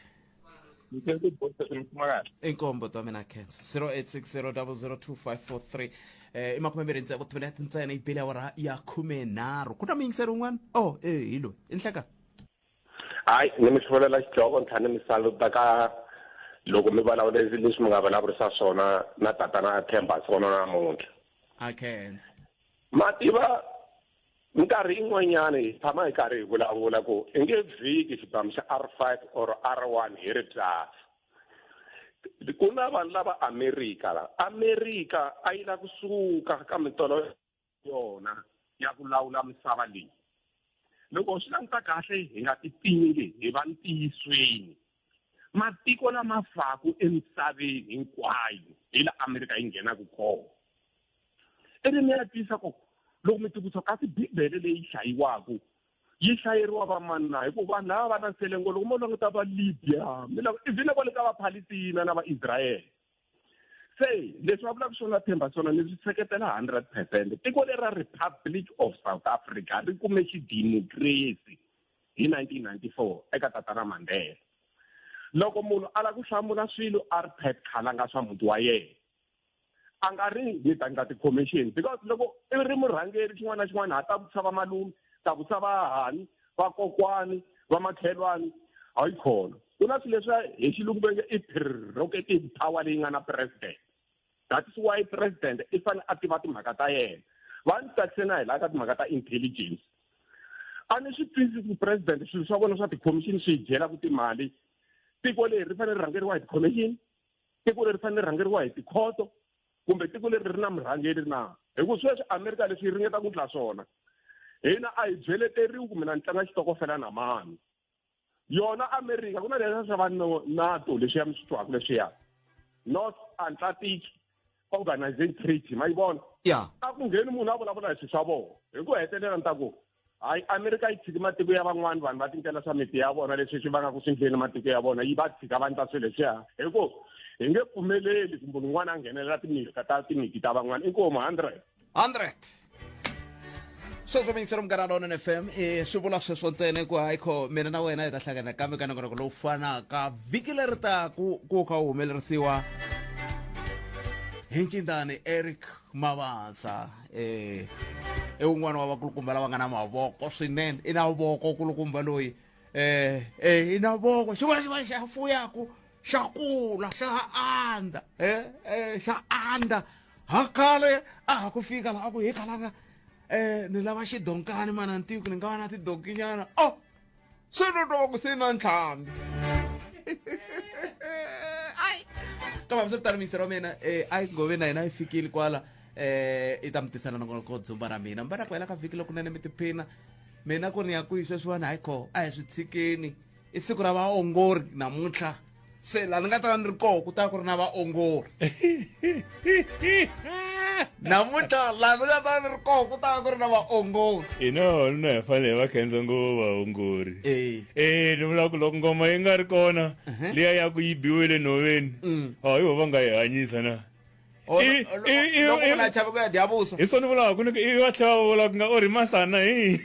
Inkombo ta mina khensa 0860002543. I makumembirhi ntsevu timinete ntsena yi bile awara ya 13. Ku na muyingiseri un'wana? Oh, hi loyi i nhleka. Hayi, ni mi hluvulela xidloko ni tlhela ni mi saluta ka loko mi vulavula leswi mi nga vulavurisa swona na tatana a Themba swona namuntlha. A khensa. Ma tiva minkarhi yin'wanyana hi tshama hi karhi hi vulavula ku i nge vhiki xibamu xa R5 or R1 hi ri byasi. Ku na vanhu lava Amerika la. Amerika a yi la kusuka ka mintolo yona ya ku lawula misava leyi. Loko swi languta kahle hi nga tipimeli hi va ntiyisweni. Matiko lama faku emisaveni hinkwayo hi la Amerika yi nghenaka kona. Ivi mi ya tiyisa ku loko mi tivutisa kasi Bibele leyi hlayiwaka yi hlayeriwa va mani na, hikuva vanhu lava va na nselengo loko mo languta va Libya, mi lava even na kwale ka va Palestina na va Israel. Se leswi va vulaka swona Themba swona ni swi seketela 100%. Tiko leri ra Republic of South Africa ri kume xidemokirasi hi 1994 eka tatana Mandela. Loko munhu a lava ku hlamula swilo a ri Pat Khalanga swa muti wa yena, a nga ri ni ta endla ti-commission, because loko i ri murhangeri xin'wana na xin'wana ha ta vutisa va malume, ta vutisa va hahani, va kokwani, va makhelwani, hayi khona. Ku na swilo leswi hi xilungu va nge i prerogative power leyi nga na president. That is why president i fanele a tiva timhaka ta yena. Va ni tsakise na hi laha ka timhaka ta intelligence. A ni swi twisisi ku president swilo swa vona swa ti-commission swi hi dyelaka timali. Tiko leri ri fanele ri rhangeriwa hi ti-commission, tiko leri fanele ri rhangeriwa hi tikhoto, kumbe tiko leri ri na murhangeri na? Hi ku sweswi Amerika leswi yi ringeta ku endla swona, hina a hi byeleteriwi ku mina ni tlanga xitokofela na mani. Yona Amerika ku na leswiya swa va NATO leswiya mi swi twaka leswiya, North Atlantic Organization Treaty, ma yi vona? A ku ngheni munhu a vulavula hi swilo swa vona. Hi ku hetelela ni ta ku hayi, Amerika yi tshiki matiko ya van'wani vanhu va tindlela swa miti ya vona leswi swi va nga ku swi ndleni matiko ya vona, yi va tshika va endla swilo leswiya, hi ku hi nge pfumeleli ku munhu un'wana a nghenelela timhaka ta timiti ta van'wana. Inkomu 100. 100. Sweswo mingiselo Munghana Lonene FM eh swi vula sweswo ntsena ku hayi kho mina na wena hi ta hlangana kambe ka nongonoko lowu fanaka vhiki leri taku ku kha wu humelerisiwa hi ncindani Eric Mabasa eh i wun'wana wa vakulukumba lava nga na mavoko swinene i na voko kulukumba loyi eh eh i na voko xin'wana xin'wana xa fuyaku xa kula xa andza eh eh xa andza ha khale a ha ku fika laha ku hi khalanga eh ni lava xidonkani mana ntiko ni nga va na tidonkinyana oh se no twa ku se na ntlhambi ai kambe hambiswiritano miyiselo wa mina eh a yi ngove na yena yi fikile kwala eh i ta mi tisela nongonoko dzumba ra mina mi va na ku hela ka vhiki lokunene mi tiphina mina ku ni ya kwihi sweswiwani hayi kho a hi swi tshikeni i siku ra vaongori namuntlha se laha ni nga ta va ni ri koho ku ta ku ri na vaongori namuntlha laha ni nga ta va ni ri koho ku ta va ku ri na vaongori ina vavanuna hi fanele hi va khensa ngopfu vaongori Eh. eh ni vula ku loko ngoma yi nga ri kona liya ya ku yi biwile nhoveni a hi vo va nga yi hanyisa na loko munhu a chave ku ya dya vuswa hi swona vulaka ku ni ivi va tlhela va vula ku nga u ri masana hi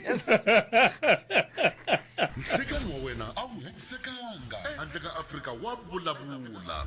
Nhlikani wa wena a wu hetisekanga handle ka Afrika wa vulavula.